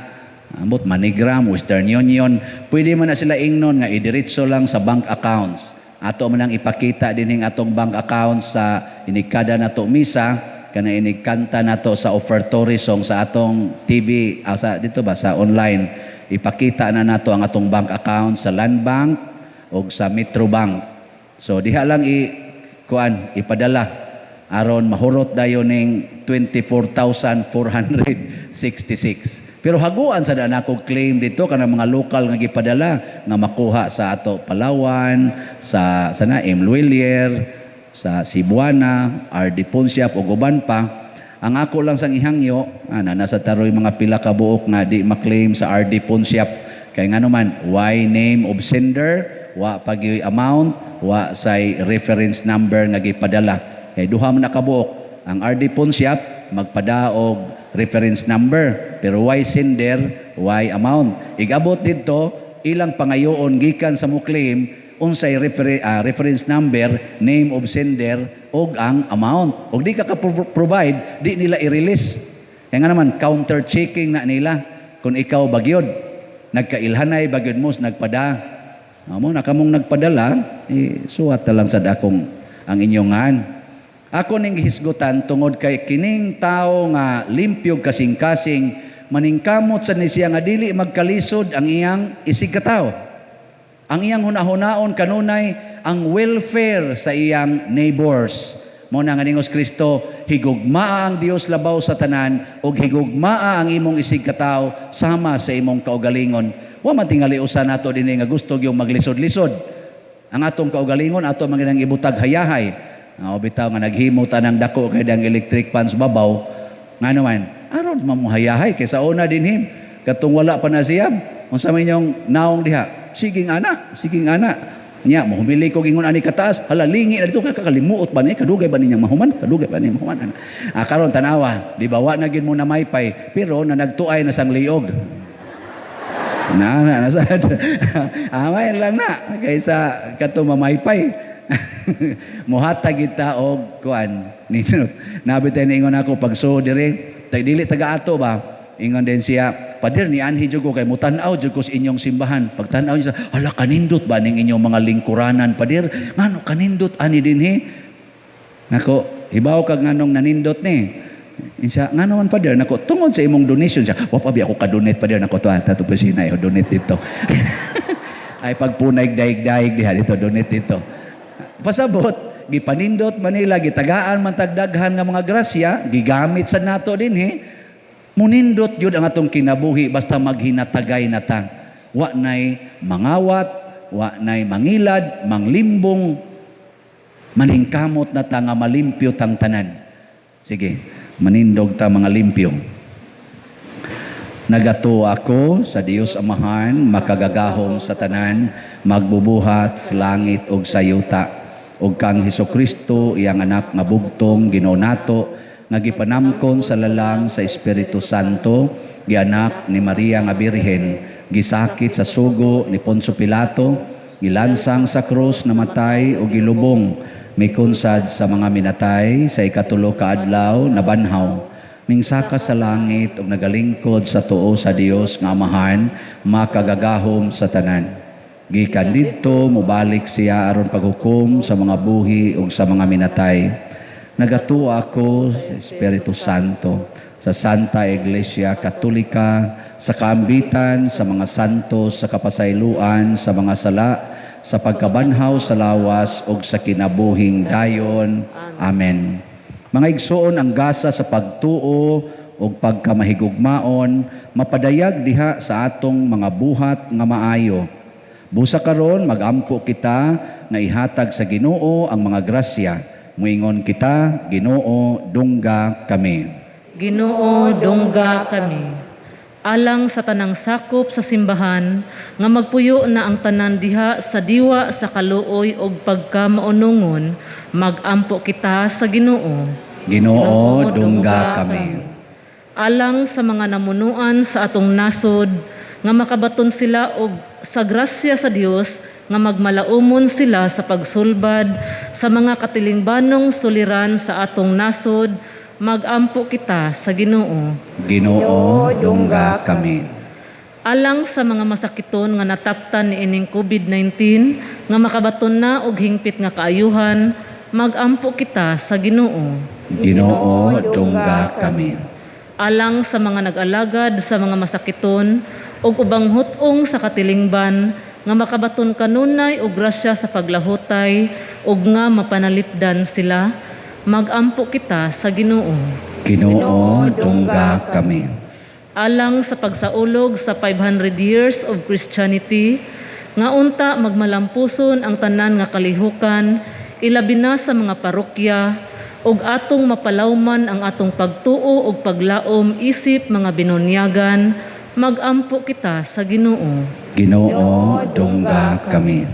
S1: ambot MoneyGram, Western Union, pwede man na sila ingnon nga idiretso lang sa bank accounts. Ato man ang ipakita dinhing atong bank accounts sa inikada nato misa, kana inikanta nato sa offertory song sa atong TV, sa dito ba sa online, ipakita na nato ang atong bank account sa Land Bank o sa Metro Bank. So diha lang i kuan ipadala aron mahurot dayon ning 24,466. Pero haguan sa na ako claim dito kanang mga local nga gipadala nga makuha sa ato Palawan, sa sana M. Lhuillier, sa Cebuana, RD Pawnshop ug uban pa. Ang ako lang sang ihangyo, ana nasa taroy mga pila ka buok nga di maklaim sa RD Pawnshop kay ngano man way name of sender, wa pa gyoy amount, wa say reference number nga gipadala. Kay duha man na kabuok. Ang RD Pawnshop magpadaog reference number, pero way sender, way amount. Igabot didto ilang pangayoon gikan sa mo claim unsay reference number, name of sender ug ang amount. Ug di ka ka-provide, di nila i-release. Kaya nga naman counter checking na nila kung ikaw bagyod nagkailhanay bagyod mo nagpada. Amo na kamong nagpadala, eh, suwat na lang sad akong ang inyong ngan. Ako ning gihisgutan tungod kay kining tao nga limpyo kasing-kasing maningkamot sa ni siya nga dili magkalisod ang iyang isig katawo. Ang iyang hunahunaon kanunay ang welfare sa iyang neighbors. Mo na nga ningos Kristo, higugmaa ang Dios labaw sa tanan ug higugmaa ang imong isig katawo sama sa imong kaugalingon. Wa man tingali usa nato dinhi nga gusto gyud maglisod-lisod. Ang atong kaugalingon ato man ginang ibutag hayahay. Bitaw nga naghimo ta ng dako kay dang electric fans babaw. Ngano man, aron mamuhayahay kaysa una dinhi katong wala pa na siya. Unsa man inyong naong diha? Siging ana, siging ana. Nya mohumili ko ingon ani kataas, hala lingi na dito kay kakalimuot ba ni, kadugay ba ninyang mahuman? Kadugay ba ninyang mahuman? Ana. Karon tanawa, di ba wa na gid mo na maypay, pero na nagtuay na sang liog. Na na na sad. Amay lang na kaysa kato mamaypay. Muhatag kita og kuan nino. Nabi tayo niingon ako pagsuod diri, tay dili taga ato ba? Ingon din siya, "Pader, ni anhi jud ko kay mutan-aw jud ko sa inyong simbahan." Pagtan-aw niya, "Hala, kanindot ba ning inyong mga lingkuranan, pader? Ngano kanindot ani dinhi?" Nako, hibaw kag nganong nanindot ni. Insa, "Ngano man, pader?" "Nako, tungod sa imong donation." Siya, "Wa pa bi ako ka-donate, pader." "Nako, to tato opisina donate dito." Ay pagpunay daig-daig diha dito, donate dito. Pasabot, gipanindot Manila, gitagaan man tagdaghan nga mga grasya, gigamit sa nato dinhi. Munindot gyud ang atong kinabuhi basta maghinatagay na ta. Wa nay mangawat, wa nay mangilad, manglimbong, maningkamot na ta nga malimpyo tang tanan. Sige, manindog ta mga limpyo. Nagatuo ako sa Dios Amahan, makagagahom sa tanan, magbubuhat sa langit ug sa yuta, ug kang Hesukristo, iyang anak nga bugtong, Ginoo nato, nga gipanamkon sa lalang sa Espiritu Santo, gianak ni Maria nga Birhen, gisakit sa sugo ni Poncio Pilato, gilansang sa krus, namatay ug gilubong, mikunsad sa mga minatay, sa ikatulo ka adlaw nabanhaw, mingsaka sa langit ug nagalingkod sa tuo sa Dios nga Amahan, makagagahom sa tanan. Gikan didto mobalik siya aron paghukom sa mga buhi ug sa mga minatay. Nagatuo ako sa Espiritu Santo, sa Santa Iglesia Katolika, sa kaambitan sa mga santos, sa kapasayloan sa mga sala, sa pagkabanhaw sa lawas ug sa kinabuhing dayon. Amen. Mga igsoon, ang gasa sa pagtuo ug pagkamahigugmaon mapadayag diha sa atong mga buhat nga maayo. Busa karon magampo kita nga ihatag sa Ginoo ang mga grasya. Muingon kita, Ginoo, dungga kami.
S3: Ginoo, dungga kami. Alang sa tanang sakop sa simbahan nga magpuyo na ang tanan diha sa diwa sa kaluoy og pagkamaunungon, magampo kita sa Ginoo.
S1: Ginoo, dungga kami.
S3: Alang sa mga namunuan sa atong nasod nga makabaton sila og sa grasya sa Dios nga magmalaumon sila sa pagsulbad sa mga katilingbanong suliran sa atong nasod, magampo kita sa Ginoo.
S1: Ginoo, dungga kami.
S3: Alang sa mga masakiton nga nataptan niining COVID-19 nga makabaton na og hingpit nga kaayuhan, magampo kita sa Ginoo.
S1: Ginoo, dungga kami.
S3: Alang sa mga nag-alagad sa mga masakiton ug ubang hut-ong sa katilingban nga makabaton kanunay og grasya sa paglahutay ug nga mapanalipdan sila, magampo kita sa Ginoo.
S1: Ginoo, dungga kami.
S3: Alang sa pagsaulog sa 500 years of Christianity nga unta magmalampuson ang tanan nga kalihukan, ilabi na sa mga parokya, ug atong mapalawman ang atong pagtuo ug paglaom isip mga binunyagan, magampo kita sa Ginoo.
S1: Ginoo, dungga kami.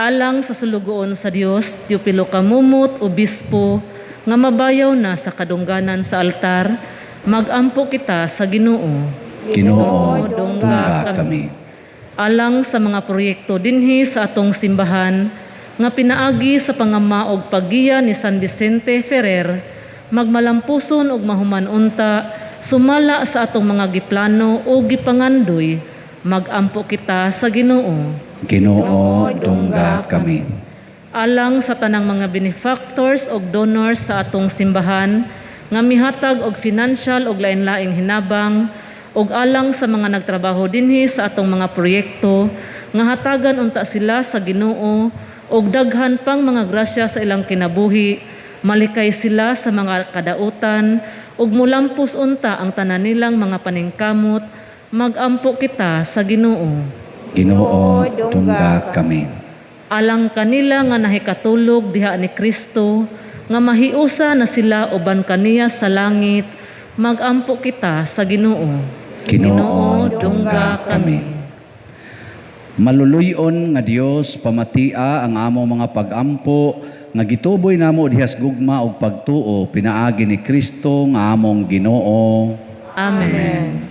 S3: Alang sa sulugoon sa Dios Teopilo Camomot, obispo, nga mabayaw na sa kadungganan sa altar, magampo kita sa Ginoo.
S1: Ginoo, dungga kami.
S3: Alang sa mga proyekto dinhi sa atong simbahan nga pinaagi sa pangama og paggiya ni San Vicente Ferrer, magmalampuson og mahuman unta sumala sa atong mga giplano o gipangandoy, magampo kita sa Ginoo.
S1: Ginoo, dungga kami.
S3: Alang sa tanang mga benefactors og donors sa atong simbahan nga mihatag og financial og lain-laing hinabang, og alang sa mga nagtrabaho dinhi sa atong mga proyekto nga hatagan unta sila sa Ginoo og daghan pang mga grasya sa ilang kinabuhi, malikay sila sa mga kadautan ug mulampos unta ang tanan nilang mga paningkamot, magampo kita sa Ginoo.
S1: Ginoo, dungga kami.
S3: Alang kanila nga nahikatulog diha ni Kristo nga mahiusa na sila uban kaniya sa langit, magampo kita sa Ginoo.
S1: Ginoo, dungga kami. Maluluyon nga Dios, pamatia ang among mga pagampo nga gituboy namo dihas gugma ug pagtuo pinaagi ni Kristo nga among Ginoo.
S3: Amen.
S1: Amen.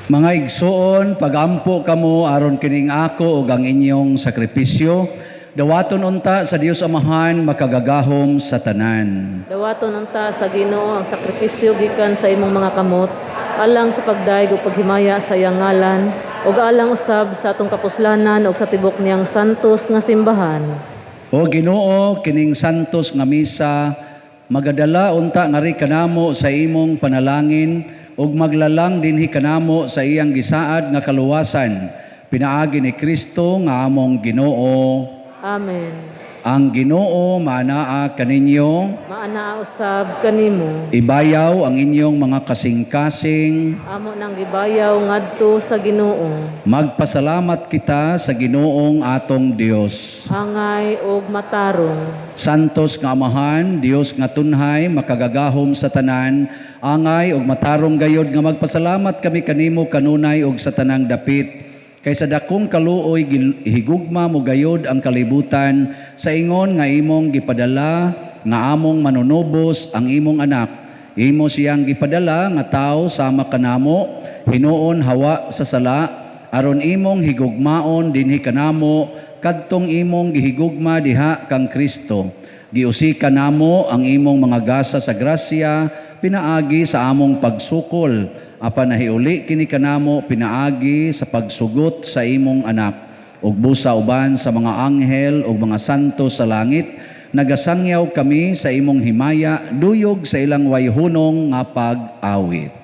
S1: Mga igsoon, pagampo kamo aron kining ako ug ang inyong sakripisyo, dawaton unta sa Dios Amahan makagagahom sa tanan.
S3: Dawaton unta sa Ginoo ang sakripisyo gikan sa imong mga kamot alang sa pagdayeg ug paghimaya sa iyang ngalan ug alang usab sa atong kapuslanan ug sa tibok niyang santos nga simbahan.
S1: O Ginoo, kining santos nga misa magadala unta ngari kanamo sa imong panalangin ug maglalang dinhi kanamo sa iyang gisaad nga kaluwasan pinaagi ni Kristo nga among Ginoo.
S3: Amen.
S1: Ang Ginoo maanaa kaninyo,
S3: Maanaa usab kanimo.
S1: Ibayaw ang inyong mga kasing-kasing.
S3: Amo nang gibayaw ngadto sa Ginoo.
S1: Magpasalamat kita sa Ginoong atong Dios.
S3: Angay ug matarong.
S1: Santos nga Amahan, Dios nga tunhay, makagagahom sa tanan, angay ug matarong gayod nga magpasalamat kami kanimo kanunay ug sa tanang dapit. Kay sa dakong kaluoy higugma mo gayod ang kalibutan sa ingon nga imong gipadala nga among manunubos ang imong anak. Imo siyang gipadala nga tawo sama kanamo, hinuon hawa sa sala, aron imong higugmaon dinhi kanamo kadtong imong gihigugma diha kang Kristo. Giusika namo ang imong mga gasa sa grasya pinaagi sa among pagsukol, apan nahiuli kini kanamo pinaagi sa pagsugot sa imong anak. Ug busa uban sa mga anghel ug mga santo sa langit, nagasangyaw kami sa imong himaya duyog sa ilang wayhunong nga pag-awit.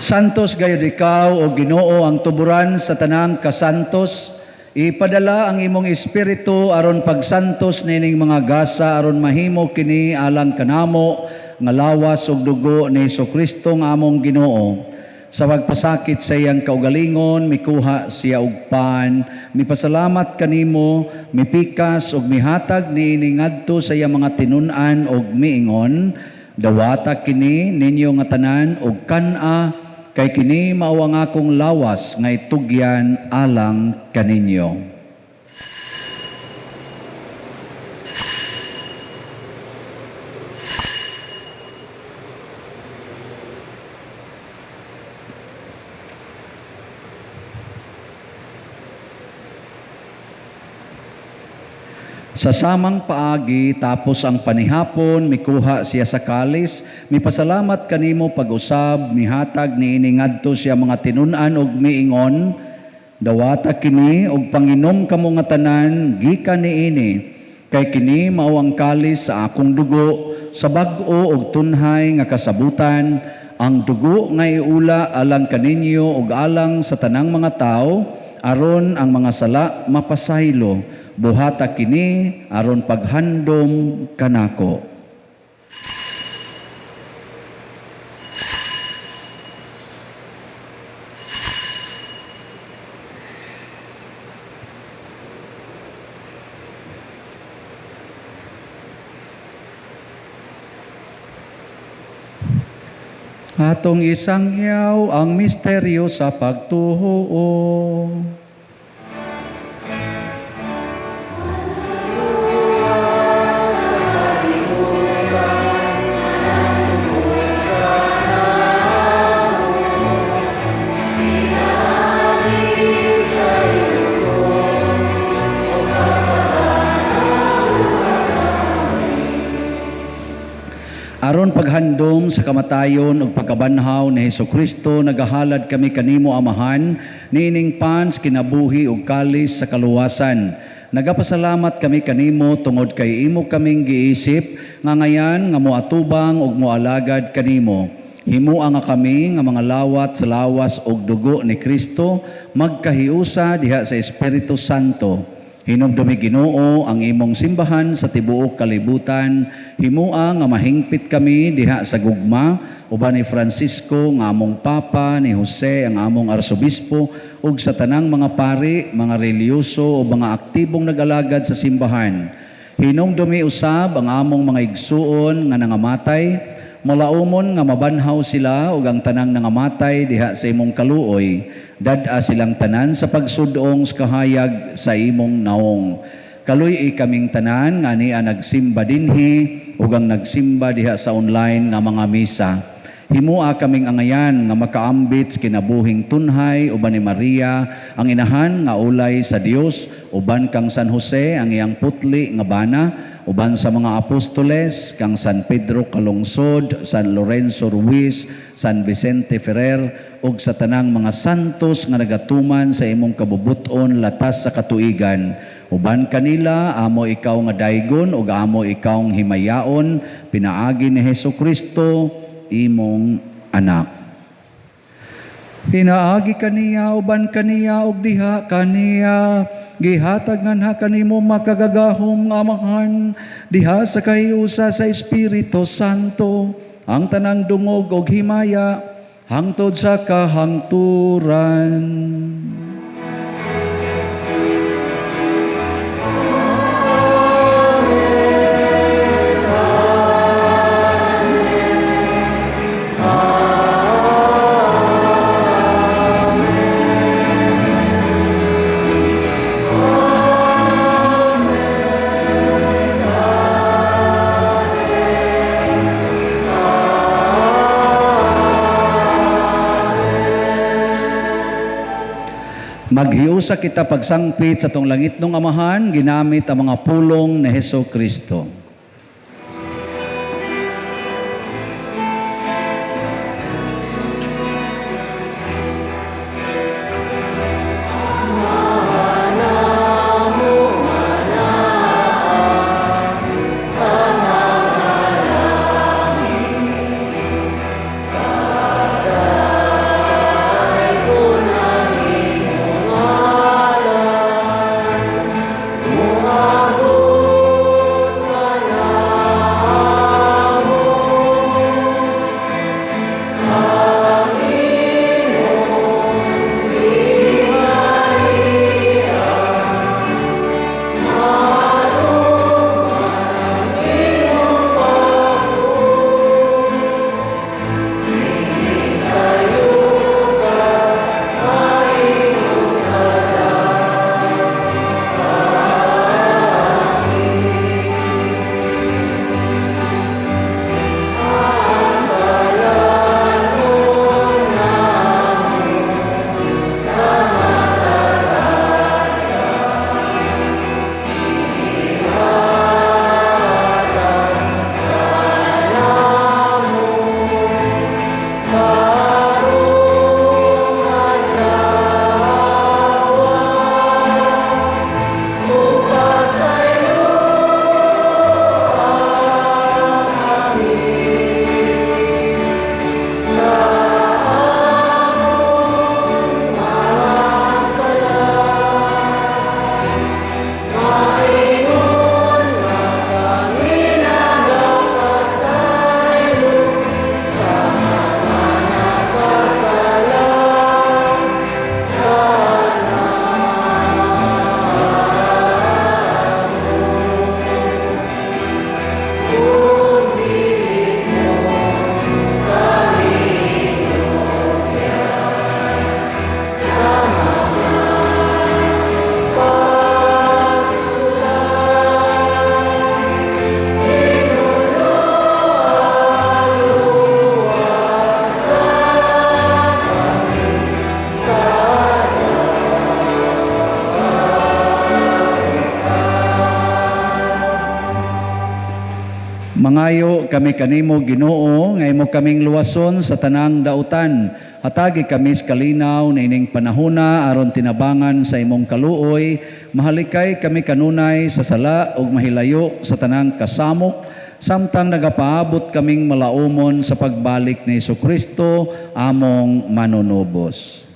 S1: Santos gayud ikaw, o Ginoo, ang tuburan sa tanang kasantos. Ipadala ang imong espiritu aron pagsantos nining mga gasa aron mahimo kini alang kanamo nga lawas ug dugo ni Hesukristo nga among Ginoo. Sa pagpasakit sa iyang kaugalingon, mikuha siya og pan, mipasalamat kanimo, mipikas ug mihatag niini ngadto sa iyang mga tinun-an ug miingon, dawata kini ninyo nga tanan ug kan-a, kay kini mao ang akong lawas nga itugyan alang kaninyo. Sa samang paagi, tapos ang panihapon, mikuha siya sa kalis, mipasalamat kanimo pag-usab, mihatag niini ngadto siya mga tinun-an og miingon, dawata kini og panginom kamo nga tanan, gikan niini, kay kini mao ang kalis sa akong dugo, sa bag-o og tunhay nga kasabutan, ang dugo nga iula alang kaninyo og alang sa tanang mga tawo, aron ang mga sala mapasaylo. Buhata kini aron paghandom kanako. Atong isangyaw ang misteryo sa pagtuo. Aron paghandom sa kamatayon ug pagkabanhaw ni Hesukristo, nagahalad kami kanimo, Amahan, niining pans kinabuhi ug kalis sa kaluwasan. Nagapasalamat kami kanimo tungod kay imo kaming giisip nga ngayan nga moatubang ug moalagad kanimo. Himua nga kami nga mga lawat sa lawas ug dugo ni Kristo magkahiusa diha sa Espiritu Santo. Hinumdumi, Ginoo, ang imong simbahan sa tibuok kalibutan. Himua nga mahingpit kami diha sa gugma uban ni Francisco nga among Papa, ni Jose ang among arsobispo ug sa tanang mga pari, mga relihiyoso o mga aktibong nag-alagad sa simbahan. Hinumdumi usab ang among mga igsuon nga nangamatay, malaumon nga mabanhaw sila ug ang tanang nangamatay diha sa imong kaluoy. Dad-a silang tanan sa pagsudong sa kahayag sa imong naong. Kaluy-i kaming tanan nga ania nagsimba dinhi ug ang nagsimba diha sa online nga mga misa. Himua kaming angayan nga makaambit sa kinabuhing tunhay uban ni Maria ang inahan nga ulay sa Dios, uban kang San Jose ang iyang putli nga bana, uban sa mga apostoles kang San Pedro Calungsod, San Lorenzo Ruiz, San Vicente Ferrer ug sa tanang mga santos nga nagatuman sa imong kabubut-on latas sa katuigan. Uban kanila amo ikaw nga daygon ug amo ikaw himayaon pinaagi ni Hesukristo imong anak. Pinaagi kaniya, uban kaniya ug diha kaniya, gihatag nganha kanimo makagagahom nga Amahan diha sa kahiusa sa Espiritu Santo ang tanang dungog ug himaya hangtod sa kahangturan. Maghiusa kita pagsangpit sa atong langitnong Amahan ginamit ang mga pulong ni Hesukristo. Nagpangayo kami kanimo, Ginoo, nga imo kaming luwason sa tanang dautan. Hatagi kami sa kalinaw na ining panahona aron tinabangan sa imong kaluoy, mahalikay kami kanunay sa sala ug mahilayo sa tanang kasamok, samtang nagapaabot kaming malaumon sa pagbalik ni Kristo among manunubos.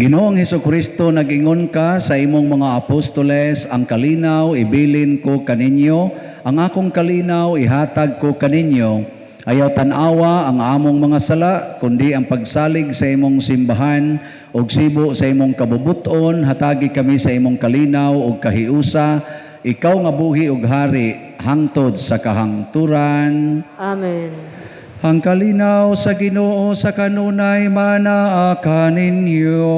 S1: Ginoong Hesukristo, nag-ingon ka sa imong mga apostoles, ang kalinaw ibilin ko kaninyo, ang akong kalinaw ihatag ko kaninyo. Ayaw tan-awa ang among mga sala, kundi ang pagsalig sa imong simbahan ug sibo sa imong kabubuton, hatagi kami sa imong kalinaw ug kahiusa. Ikaw nga buhi ug hari hangtod sa kahangturan.
S3: Amen.
S1: Ang kalinaw sa Ginoo sa kanunay manaa kaninyo.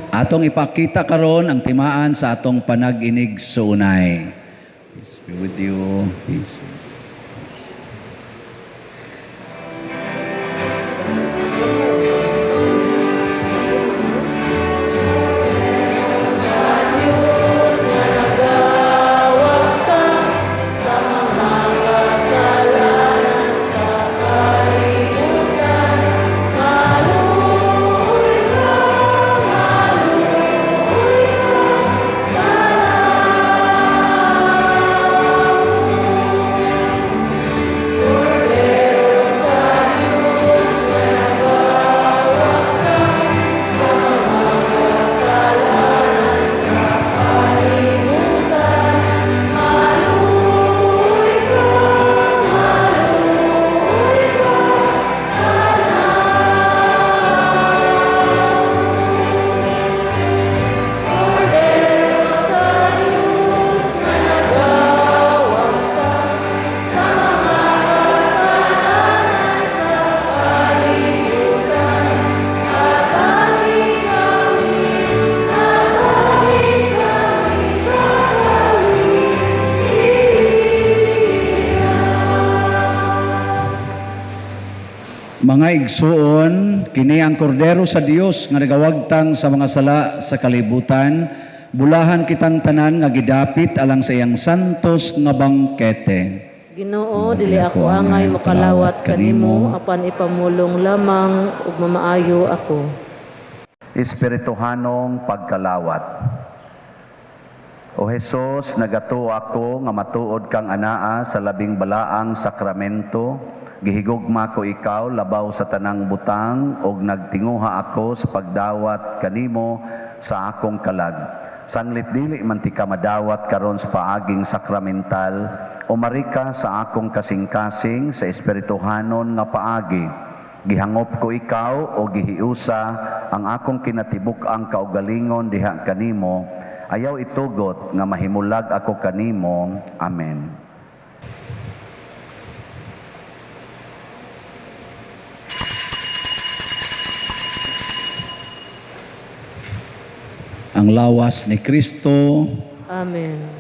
S1: Atong ipakita karon ang timaan sa atong panag-inig suunay. Peace be with you. Peace. Mga igsuon, kini ang kordero sa Dios nga nagawagtang sa mga sala sa kalibutan. Bulahan kitang tanan nga gidapit alang sa iyang santos nga bangkete.
S3: Ginoo, dili ako angay makalawat kanimo, apan ipamulong lamang ug mamaayo ako.
S1: Espirituhanong pagkalawat. O Hesus, nagatuo ako nga matuod kang anaa sa labing balaang sakramento. Gihigugma ko ikaw labaw sa tanang butang og nagtinguha ako sa pagdawat kanimo sa akong kalag. Sanglit dili man ti ka madawat karon sa paaging sakramental, umari ka sa akong kasing-kasing sa espirituhanon nga paagi. Gihangop ko ikaw o gihiusa ang akong kinatibuk-ang kaugalingon diha kanimo. Ayaw itugot nga mahimulag ako kanimo. Amen. Ang lawas ni Kristo.
S3: Amen.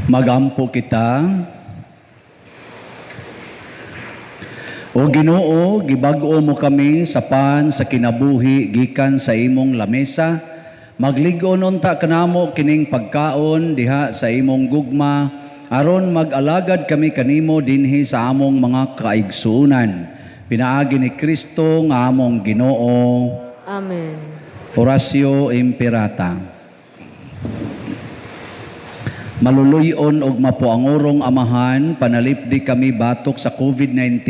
S1: Magampo kita. O Ginoo, gibag-o mo kami sa pan sa kinabuhi gikan sa imong lamesa. Maglig-on unta kanamo kining pagkaon diha sa imong gugma, aron mag-alagad kami kanimo dinhi sa among mga kaigsuonan. Pinaagi ni Kristo nga among Ginoo.
S3: Amen.
S1: Oratio Imperata. Maluluyon og mapuangurong Amahan, panalipdi kami batok sa COVID-19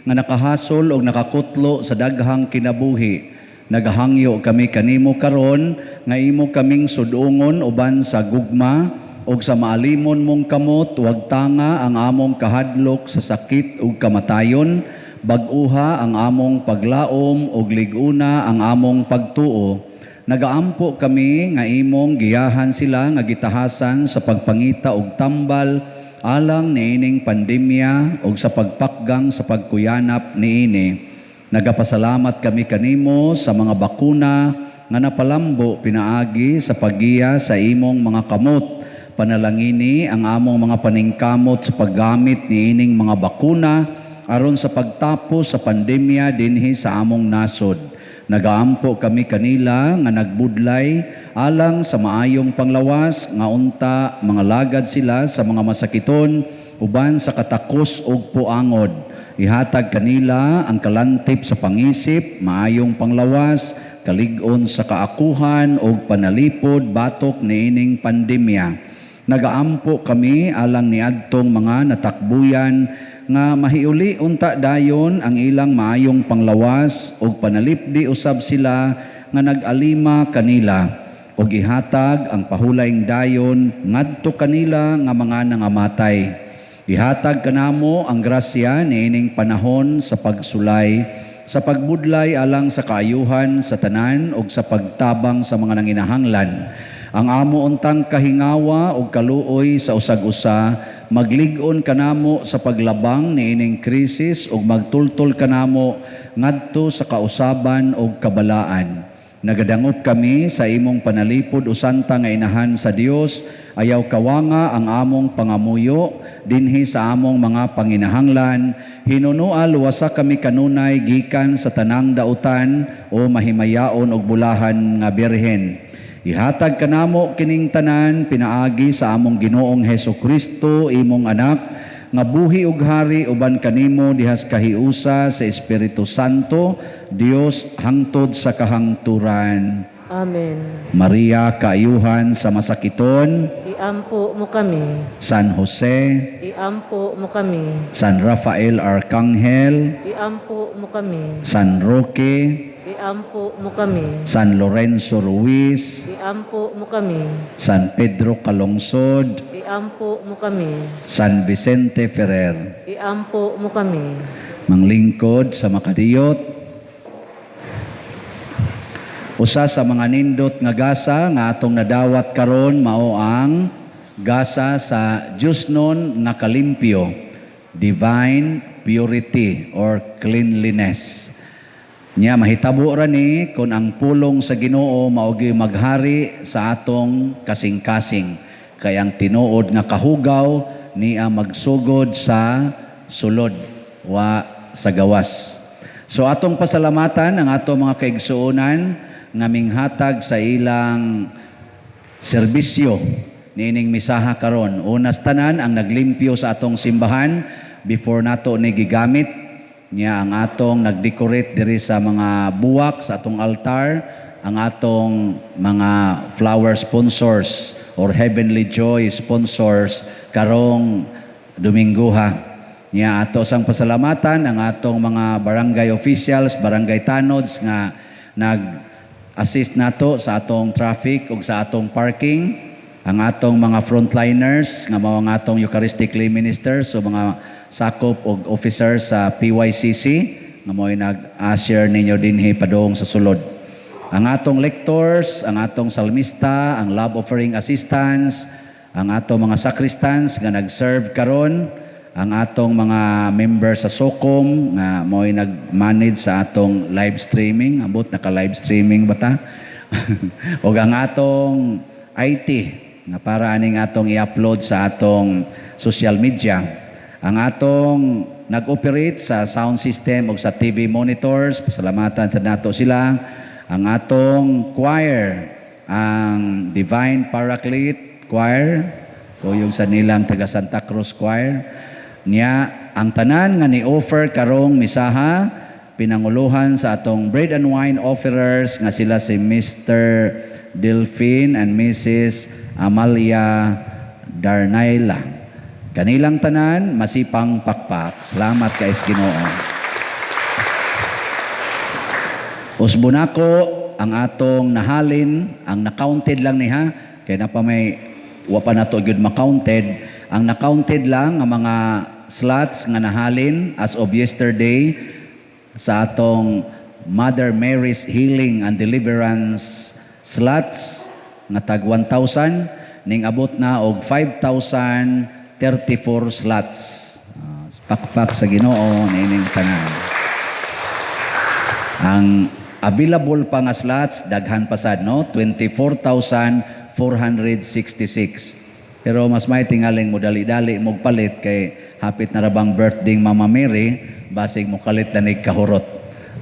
S1: nga nakahasol og nakakutlo sa daghang kinabuhi. Nagahangyo kami kanimo karon nga imo kaming sudungon uban sa gugma og sa maalimon mong kamot, wag tanga ang among kahadlok sa sakit ug kamatayon, bag-uha ang among paglaom ug lig-una ang among pagtuo. Nagaampo kami nga imong giyahan sila nga gitahasan sa pagpangita og tambal alang niining pandemya og sa pagpakgang sa pagkuyanap niini. Nagapasalamat kami kanimo sa mga bakuna nga napalambo pinaagi sa paggiya sa imong mga kamot. Panalangini ang among mga paningkamot sa paggamit niining mga bakuna aron sa pagtapos sa pandemya dinhi sa among nasod. Nagaampo kami kanila nga nagbudlay alang sa maayong panglawas nga unta mga lagad sila sa mga masakiton uban sa katakos ug puangod. Ihatag kanila ang kalantip sa pangisip, maayong panglawas, kalig-on sa kaakuhan ug panalipod batok niining pandemya. Nagaampo kami alang niadtong mga natakbuyan nga mahiuli unta dayon ang ilang maayong panglawas ug panalipdi usab sila nga nag-alima kanila ug ihatag ang pahulayng dayon ngadto kanila nga mga nangamatay. Ihatag kanamo ang grasya niining panahon sa pagsulay, sa pagbudlay alang sa kaayuhan sa tanan ug sa pagtabang sa mga nanginahanglan. Ang amo untang kahingawa ug kaluoy sa usag-usa, maglig-on kanamo sa paglabang niining krisis ug magtultol kanamo ngadto sa kausaban ug kabalaan. Nagadangop kami sa imong panalipod o santa nga inahan sa Dios, ayaw kawanga ang among pangamuyo dinhi sa among mga panginahanglan. Hinunoa luwasa kami kanunay gikan sa tanang dautan o mahimayaon og bulahan nga birhen. Ihatag kanamo kining tanan pinaagi sa among Ginoong Heso Kristo, imong anak, nga buhi ug hari uban kanimo dihas kahiusa sa Espiritu Santo, Dios hangtod sa kahangturan.
S3: Amen.
S1: Maria, kaayuhan sa masakiton,
S3: iampo mo kami.
S1: San Jose,
S3: iampo mo kami.
S1: San Rafael Arcangel,
S3: iampo mo kami.
S1: San Roque,
S3: iampo mo kami.
S1: San Lorenzo Ruiz,
S3: iampo mo kami.
S1: San Pedro Calungsod,
S3: iampo mo kami.
S1: San Vicente Ferrer,
S3: iampo mo kami.
S1: Manglingkod sa makadiyot, usa sa mga nindot nga gasa nga atong nadawat karon mao ang gasa sa Diyosnon nga kalimpyo, divine purity or cleanliness. Nya mahitabo ra ni kon ang pulong sa Ginoo mao gyud maghari sa atong kasing-kasing, kay ang tinuod nga kahugaw niya magsugod sa sulod wa sa gawas. So atong pasalamatan ang atong mga kaigsuonan nga minghatag sa ilang serbisyo niining misaha karon. Unas tanan ang naglimpyo sa atong simbahan before nato ni gigamit, niya ang atong nagdecorate diri sa mga buwak sa atong altar, ang atong mga flower sponsors or Heavenly Joy sponsors karong Dominggoha. Niya ato sang pasalamatan ang atong mga barangay officials, barangay tanods nga nag-assist nato sa atong traffic ug sa atong parking, ang atong mga frontliners nga mao ang atong Eucharistic lay ministers o mga sakop og officers sa PYCC nga mao'y nag-usher ninyo dinhi padung sa sulod. Ang atong lectors, ang atong salmista, ang love offering assistants, ang atong mga sacristans nga nag-serve karon, ang atong mga member sa SOCOM nga mao'y nag-manage sa atong live streaming, ambot naka-live streaming ba ta? Og ang atong IT nga para aning atong i-upload sa atong social media. Ang atong nag-operate sa sound system o sa TV monitors, pasalamatan sa nato sila. Ang atong choir, ang Divine Paraclete Choir, o yung sa nilang taga Santa Cruz Choir. Niya, ang tanan nga ni-offer karong misaha, pinanguluhan sa atong bread and wine offerers nga sila si Mr. Delphine and Mrs. Amalia Darnaila. Kanilang tanan, masipang pakpak. Salamat kay Ginoo. Usbo nako ang atong nahalin, ang na-counted lang niha, kay na pa may wa pa nato gyud ma-counted, ang na-counted lang ang mga slots nga nahalin as of yesterday sa atong Mother Mary's Healing and Deliverance slots nga tag 1,000 ning abot na og 5,034 slots. Pakpak sa Ginoo niining tanan. Ang available pa nga slots daghan pa sad, no, 24,466. Pero mas may tingaling mo dali-dali mo palit kay hapit na ra bang birthday Mama Mary, basig mo kalit lanig kahurot.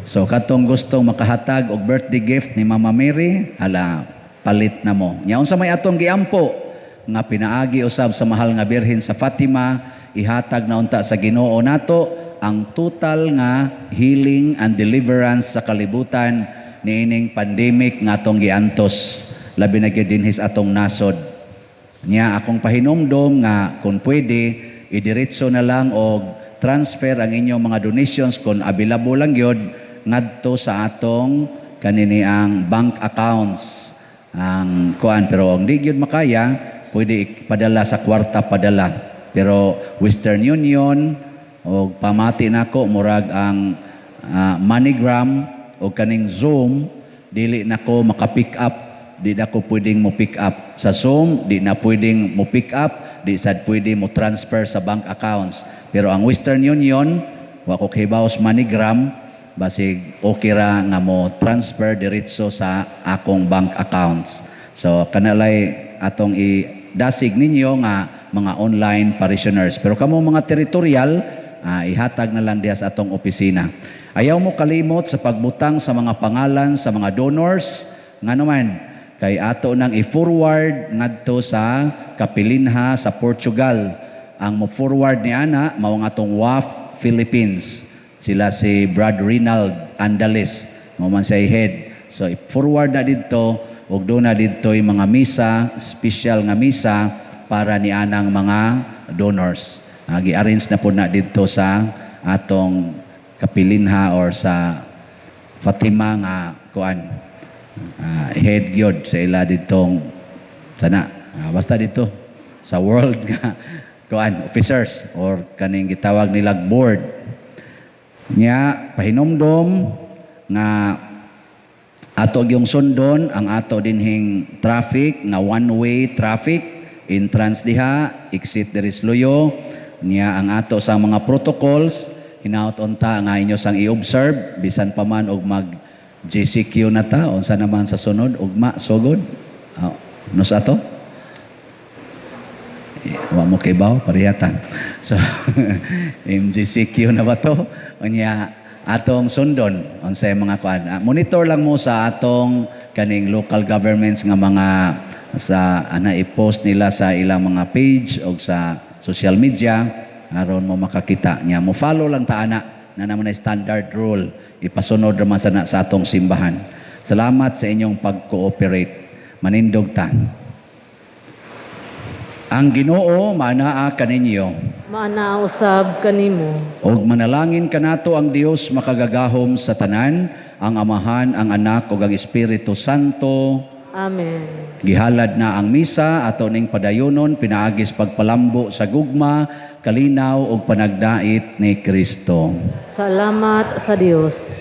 S1: So katong gustong makahatag og birthday gift ni Mama Mary, hala, palit na mo. Nya unsa may atong giampo nga pinaagi usab sa mahal nga Birhen sa Fatima, ihatag na unta sa Ginoo nato ang total nga healing and deliverance sa kalibutan niining pandemic nga atong giantos, labi na gyud dinhi sa atong nasod. Nya akong pahinumdom nga kung pwede idiretso na lang og transfer ang inyong mga donations kung available lang gyud ngadto sa atong kanini ang bank accounts ang kuan, pero ang di gyud makaya pwede ipadala sa kwarta padala, pero Western Union o pamati nako murag ang MoneyGram o kaning Xoom, dili nako maka-pick up, di na ko pwedeng mo pick up sa Xoom, di na pwedeng mo pick up, di sad pwede mo transfer sa bank accounts. Pero ang Western Union, wa ko kahibaw sa MoneyGram, basig okay ra nga mo transfer diretso sa akong bank accounts. So kanalay atong idasig ninyo nga mga online parishioners. Pero kamo mga territorial, ihatag na lang diha sa atong opisina. Ayaw mo kalimot sa pagbutang sa mga pangalan sa mga donors, ngano man kay ato nang i-forward ngadto sa kapilinha sa Portugal. Ang mo forward ni ana mao ang atong WAF Philippines. Sila si Brad Rinald Andales, mao man siya head. So i-forward na didto ug doon na didto yung mga misa, special nga misa para ni anang mga donors. Gi-arrange na po na didto sa atong kapilinha or sa Fatima nga kuan, head gyud sa ila ditong sana, basta dito sa world nga kuan officers or kaning gitawag nilag board. Nya pahinumdom nga ato gyung sundon ang ato dinhing traffic nga one way traffic, entrance diha, exit diri sa Luyo. Nya ang ato sa mga protocols hinaut unta nga inyo sang i-observe bisan pa man og mag GCQ na ta, unsa naman sa sunod, ugma sugod, no sa ato wa mo kibaw parehatan. So MGCQ na ba to? Unya atong sundon unsay mga kuan. Monitor lang mo sa atong kaning local governments nga mga sa ana, i-post nila sa ilang mga page o sa social media aron mo makakita niya. Mo follow lang ta ana na naman ay standard rule, ipasunod raman sa atong simbahan. Salamat sa inyong pag-cooperate. Manindog ta. Ang Ginoo maanaa kaninyo.
S3: Maanaa usab kanimo.
S1: Og manalangin kanato ang Dios makagagahom sa tanan, ang Amahan, ang Anak ug ang Espiritu Santo.
S3: Amen.
S1: Gihalad na ang misa, ato ning padayonon pinaagis pagpalambo sa gugma, kalinaw ug panagdait ni Kristo.
S3: Salamat sa Dios.